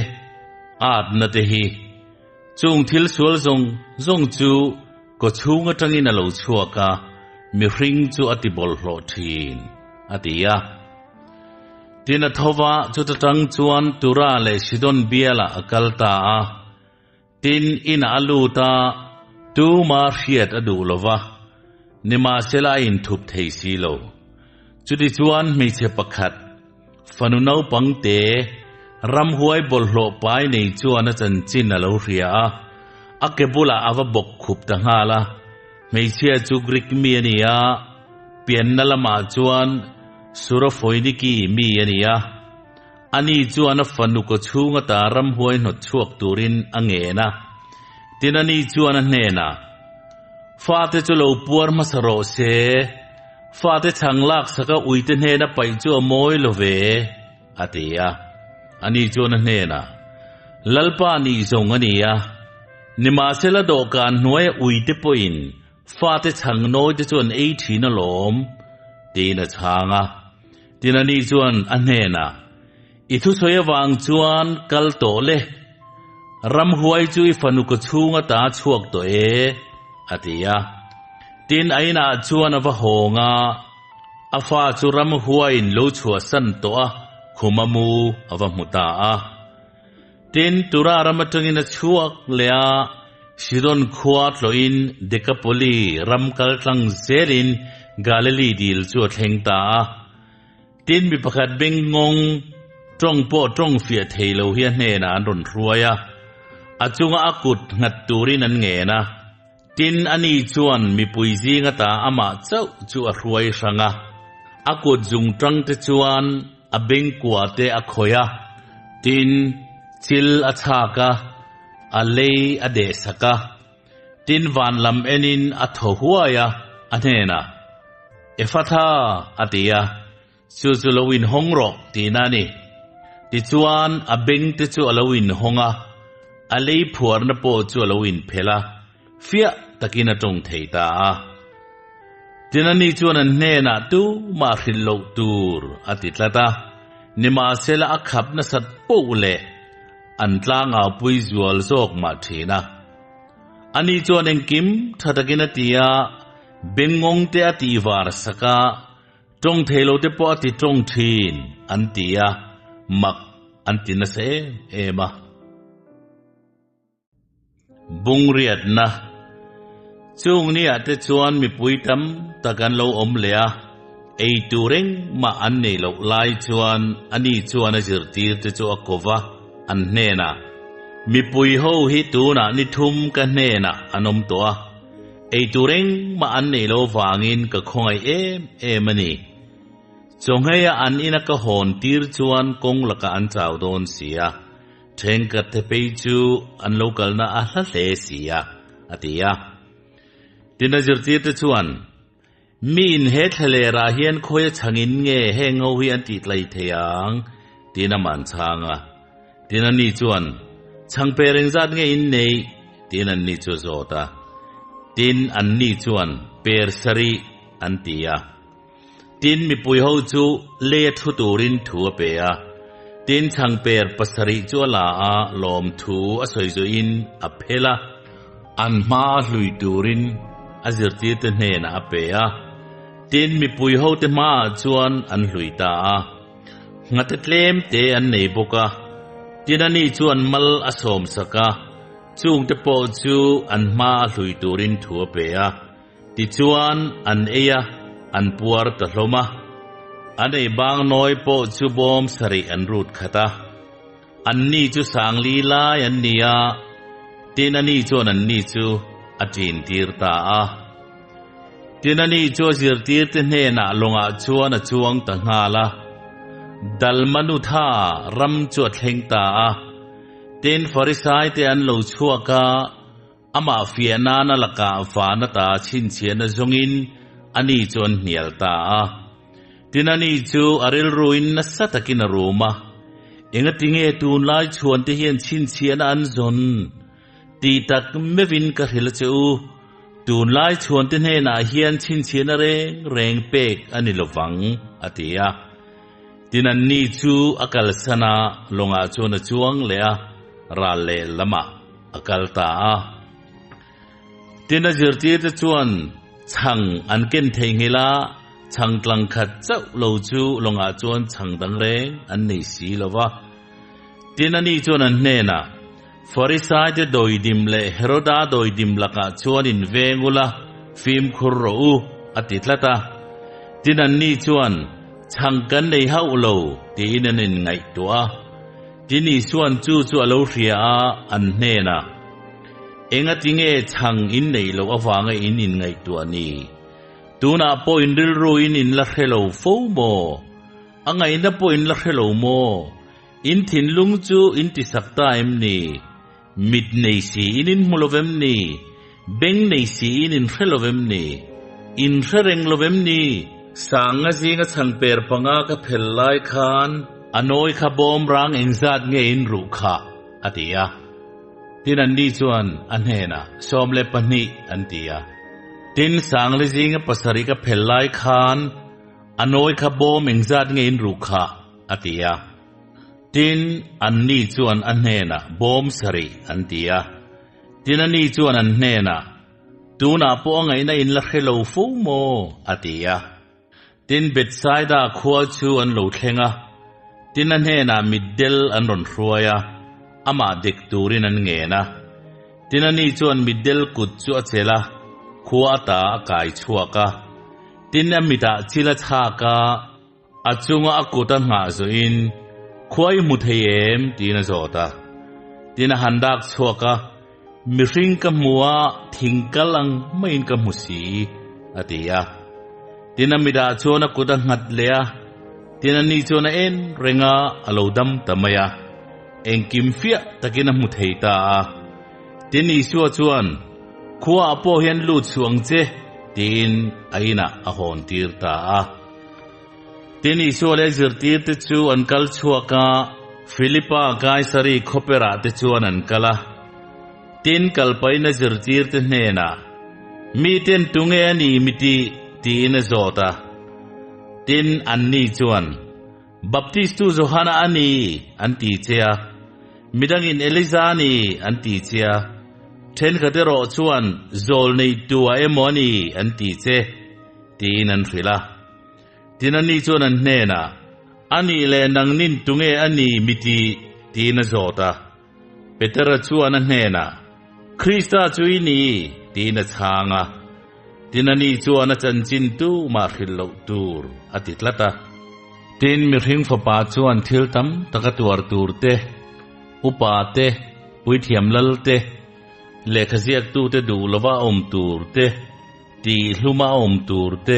atna te hi. Chung thil sual zawng zawng chu kaw chhung atangin a lo chhuak a, mihring chu a ti bawlhhlawh thin, a ti a. Tin a tho va, chuta tang chuan Tura leh Sidon bialah a kal ta a. Tin, inah a lut a, tuma hriat a duh lo va, nimahsela a inthup thei si lo. Chutichuan hmeichhe pakhat, fanu naupang te, ramhuai bawlhhlawh pai nei chuan a chanchin a lo hria a. A ke bulah a va bawk khup ta nghal a. Hmeichhia chu Greek mi a ni a, pianna lamah chuan Surofoiniki mi a ni a. Ani chuan a fanu kawchhung ata ramhuai hnawt chhuak turin a ngen a. Tin ani chuan a hnenah, Fate chu lo puar hmasa rawh se, fate chhang laksaka uite hnena paih chu a mawi lo ve, a ti a. Ani chuan a hnenah, Lalpa nih zawng a ni a, nimahsela dawhkan hnuaia uite pawhin Fate chhang nawi te chuan ei thin alawm, tiin a chhang a. Tin ani chuan a hnenah, I thusawi avang chuan kal tawh le, ramhuai chu i fanu ka chhung ata chhuak tawh e, a ti a. Tin a inah chuan a va hawng a, a fa chu ramhuaiin lo chhuahsan tawh a, khum a mu a va hmu ta a. Tin, Tura ram atangin a chhuak leh a, Sidon khua tlawhin Dekapoli ram kal tlang zelin Galili dil chu a thleng ta a. Tin, mi pakhat bengngawng tawng pawh tawng fiah thei lo hi a hnenah an rawn hruai a, a chunga a kut nghat turin an ngen a. Tin, ani chuan mipui zing ata amah chauh chu a hruai hrang a, a kut zung tang te chuan a bengkua te a khawih a, tin, chil a chhak a, a lei a deh sak a, tin van lam enin a thaw huai a, a hnenah, Efatha, a ti a. Chu chu lo inhawng rawh tihna a ni. Tichuan, a bengte chu a lo inhawng a, a lei phuarna pawh chu a lo inphelh a, fiah takin a tawng thei ta a. Tin, ani chuan an hnenah tumah hrilh loh tur a ti tlat a, nimahsela a khap nasat poh leh an tlangaupui zual zawk mah thin a. Ani chuan engkim tha takin a ti a, bengngawngte a tihvar sak a, Tawng thei lo te pawh a ti tawng thin an ti a, mak an ti nasa em em a. Bungriatna Chung niah te chuan mipui tam tak an lo awm leh a, ei tur engmah an nei loh lai chuan ani chuan a zirtir te chu a ko va, an hnenah, Mipui ho hi tunah ni thum ka hnenah an awm tawh a, Ei tur engmah an neih loh vangin ka khawngaih em em a ni. Chawngheia an ina ka hawn tir chuan kawng lakah an chau dawn si a, thenkhat te phei chu an lo kalna a hla hle si a, a ti a. Tin a zirtirte chuan, Miin he thlalerah hian khawi a chhangin nge heng ho hi an tihtlai thei ang? tiin a man chhang a. Tin ani chuan, Chhang per engzat nge in neih? tiin anni chu a zawt a. Tin anni chuan, Per sarih, an ti a. Tin mipui ho chu lei a thu turin thu a pe a. Tin chhang per pasarih chu a la a, lawmthu a sawi zuihin a phel a. An hma a hlui turin a zirtirte hnenah a pe a. Tin mipui hote hmaah chuan an hlui ta a. Nghate tlem te an nei bawk a, tin ani chuan mal a sawm sak a, chungte pawh chu an hma a hlui turin thu a pe a. Tichuan an ei a, an puar ta hlawm a. An ei bang nawi pawh chu bawm sarih an rut khat a. Anni chu sangli lai an ni a, tin ani chuan anni chu a ṭin tir ta a. Tin ani chu a zirtirte hnenah lawngah chuan a chuang ta nghal a, Dalmanutha ram chu a thleng ta a. Tin Farisaite an lo chhuak a, amah fiah nana lakah van ata chhinchhiahna zawngin ani chu an hnial ta a. Tin ani chu a rilruin nasa takin a rum a, Engatinge tunlai chhuante hian chhinchhiahna an zawn? Tih tak meuhin ka hrilh a che u, tunlai chhuante hnenah hian chhinchhiahna reng reng pek a ni lovang, a ti a. Tin anni chu a kalsan a, lawngah chuan a chuang leh a, ral leh lamah a kal ta a. Tin a zirtirte chuan chhang an ken theihnghilh a, chhang tlang khat chauh lo chu lawngah chuan chhang dang reng an nei si lo va. Tin ani chuan an hnenah, Farisaite dawidim leh Heroda dawidim lakah chuan in veng ula, fimkhur rawh u, a ti tlat a. Tin anni chuan, Chhang kan nei hauh lo, tiin an inngaihtuah a. Tin Isua'n chu chu a lo hria a, an hnenah. Engatinge chhang in neih loh avanga in inngaihtuah ni? Tunah pawh in rilru in in la hre lo fo maw? A ngaihna pawh in la hre lo maw? In thinlung chu in tisak ta em ni? Mit nei si in in hmu lo vem ni? Beng nei si in in hre lo vem ni? In hre reng lo vem ni? Sanga zinga chhangper panga ka phel lai khan a nawi kha bawm rang engzat nge in ruh khah? a ti a. Tin anni chuan a hnenah, 12 an ti a. Tin Sangli zinga pasarih ka phel lai khan a nawi kha bawm engzat nge in ruh khah? a ti a. Tin, anni chuan a hnenah, Bawm sarih, an ti a. Tin, ani chuan an hnenah, Tunah pawh a ngaihna in la hre lo fo maw? a ti a. Tin, Bethsaida khua chu an lo thleng a, tin a hnenah mitdel an rawn hruai a, amah dek turin an ngen a. Tin, ani chuan mitdel kut chu a chelh a, khua ata a kai chhuak a. Tin, a mitah chil a chhak a. A chunga a kut a nghah zawhin, Khua i hmu thei em? tiin a zawt a. Tin a han dak chhuak a, Mihring ka hmu a, thing kal ang maiin ka hmu si, a ti a. Tin a mitah chuan a kut a nghat leh a, tin ani chuan a en reng a, a lo dam ta mai a. Engkim fiah takin a hmu thei ta a. Tin Isua chuan, Khuaah pawh hian lut suh ang che, tiin a inah a hawn tir ta a. Tin, Isua leh zirtirte chu an kal chhuak a, Philipa Kaisari khawperah te chuan an kal a. Tin, kalpain a zirtirte hnenah, Miten tunge a ni mi tih? tiin a zawt a. Tin, anni chuan, Baptistu Johana a ni, an ti che a. Midangin Elija a ni, an ti che a. Thenkhat erawh chuan, Zawlneitua emaw a ni, an ti che. Tiin an hrilh a. Tin ani chuan an hnenah, A nih leh nangnin tunge a ni mi ti? tiin a zawt a. Petera chuan a hnenah, Krista chu i ni, tiin a chhang a. Tin ani chuan a chanchin tumah hrilh loh tur a ti tlat a. Tin mihring fapa chuan thil tam tak a tuar tur te, upa te, puithiam lal te, lehkha ziaktute duh lova awm tur te, Tih hluma awm tur te,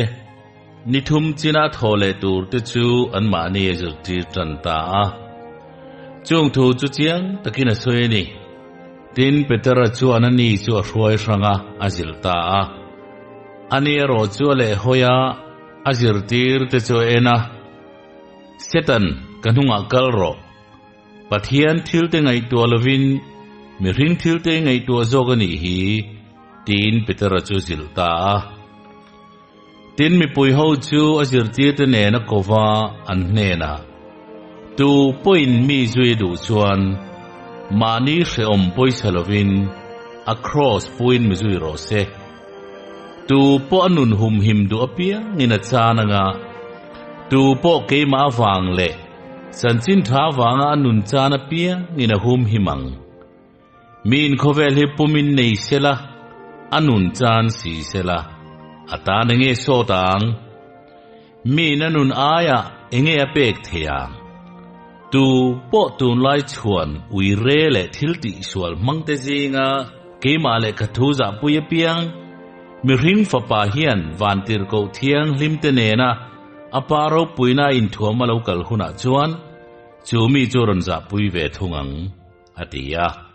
ni thum china thaw leh tur te chu anmahni a zirtir tan ta a. Chung thu chu chiang takin a sawi a ni. Tin, Petera chuan a ni chu a hruai hrang a, a zilh ta a. Ani erawh chu a lehhawi a, a zirtir te chu a en a, Setan, ka hnungah kal rawh. Pathian thilte ngaihtuah lovin mihring thilte ngaihtuah zawk a nih hi, tiin Petera chu zilh ta a. Tin, mipui ho chu a zirtirte nen a kova an hnenah, Tu pawhin mi zui duh chuan mahni hrehawm pawisa lovin a kraws puin mi zui rawh se. Tu pawh a nun humhim duh apiangin a chan anga, tu pawh keimah avang leh Chanchin tha vanga a nun chan apiangin a hum him ang. Miin khawvel hi pumin nei sela, a nun chan si sela, a tan enge sawt ang? Miin a nun aiah enge a pek thei ang? Tu pawh tunlai chhuan uire leh thil tihsual hmangte zinga keimah leh ka thu zahpui apiang, mihring fapa hian vantirhkoh thianghlimte nena A pa ropuina a inthuam a lo kal hunah chuan chu mi chu rawn zahpui ve thung ang, a ti a.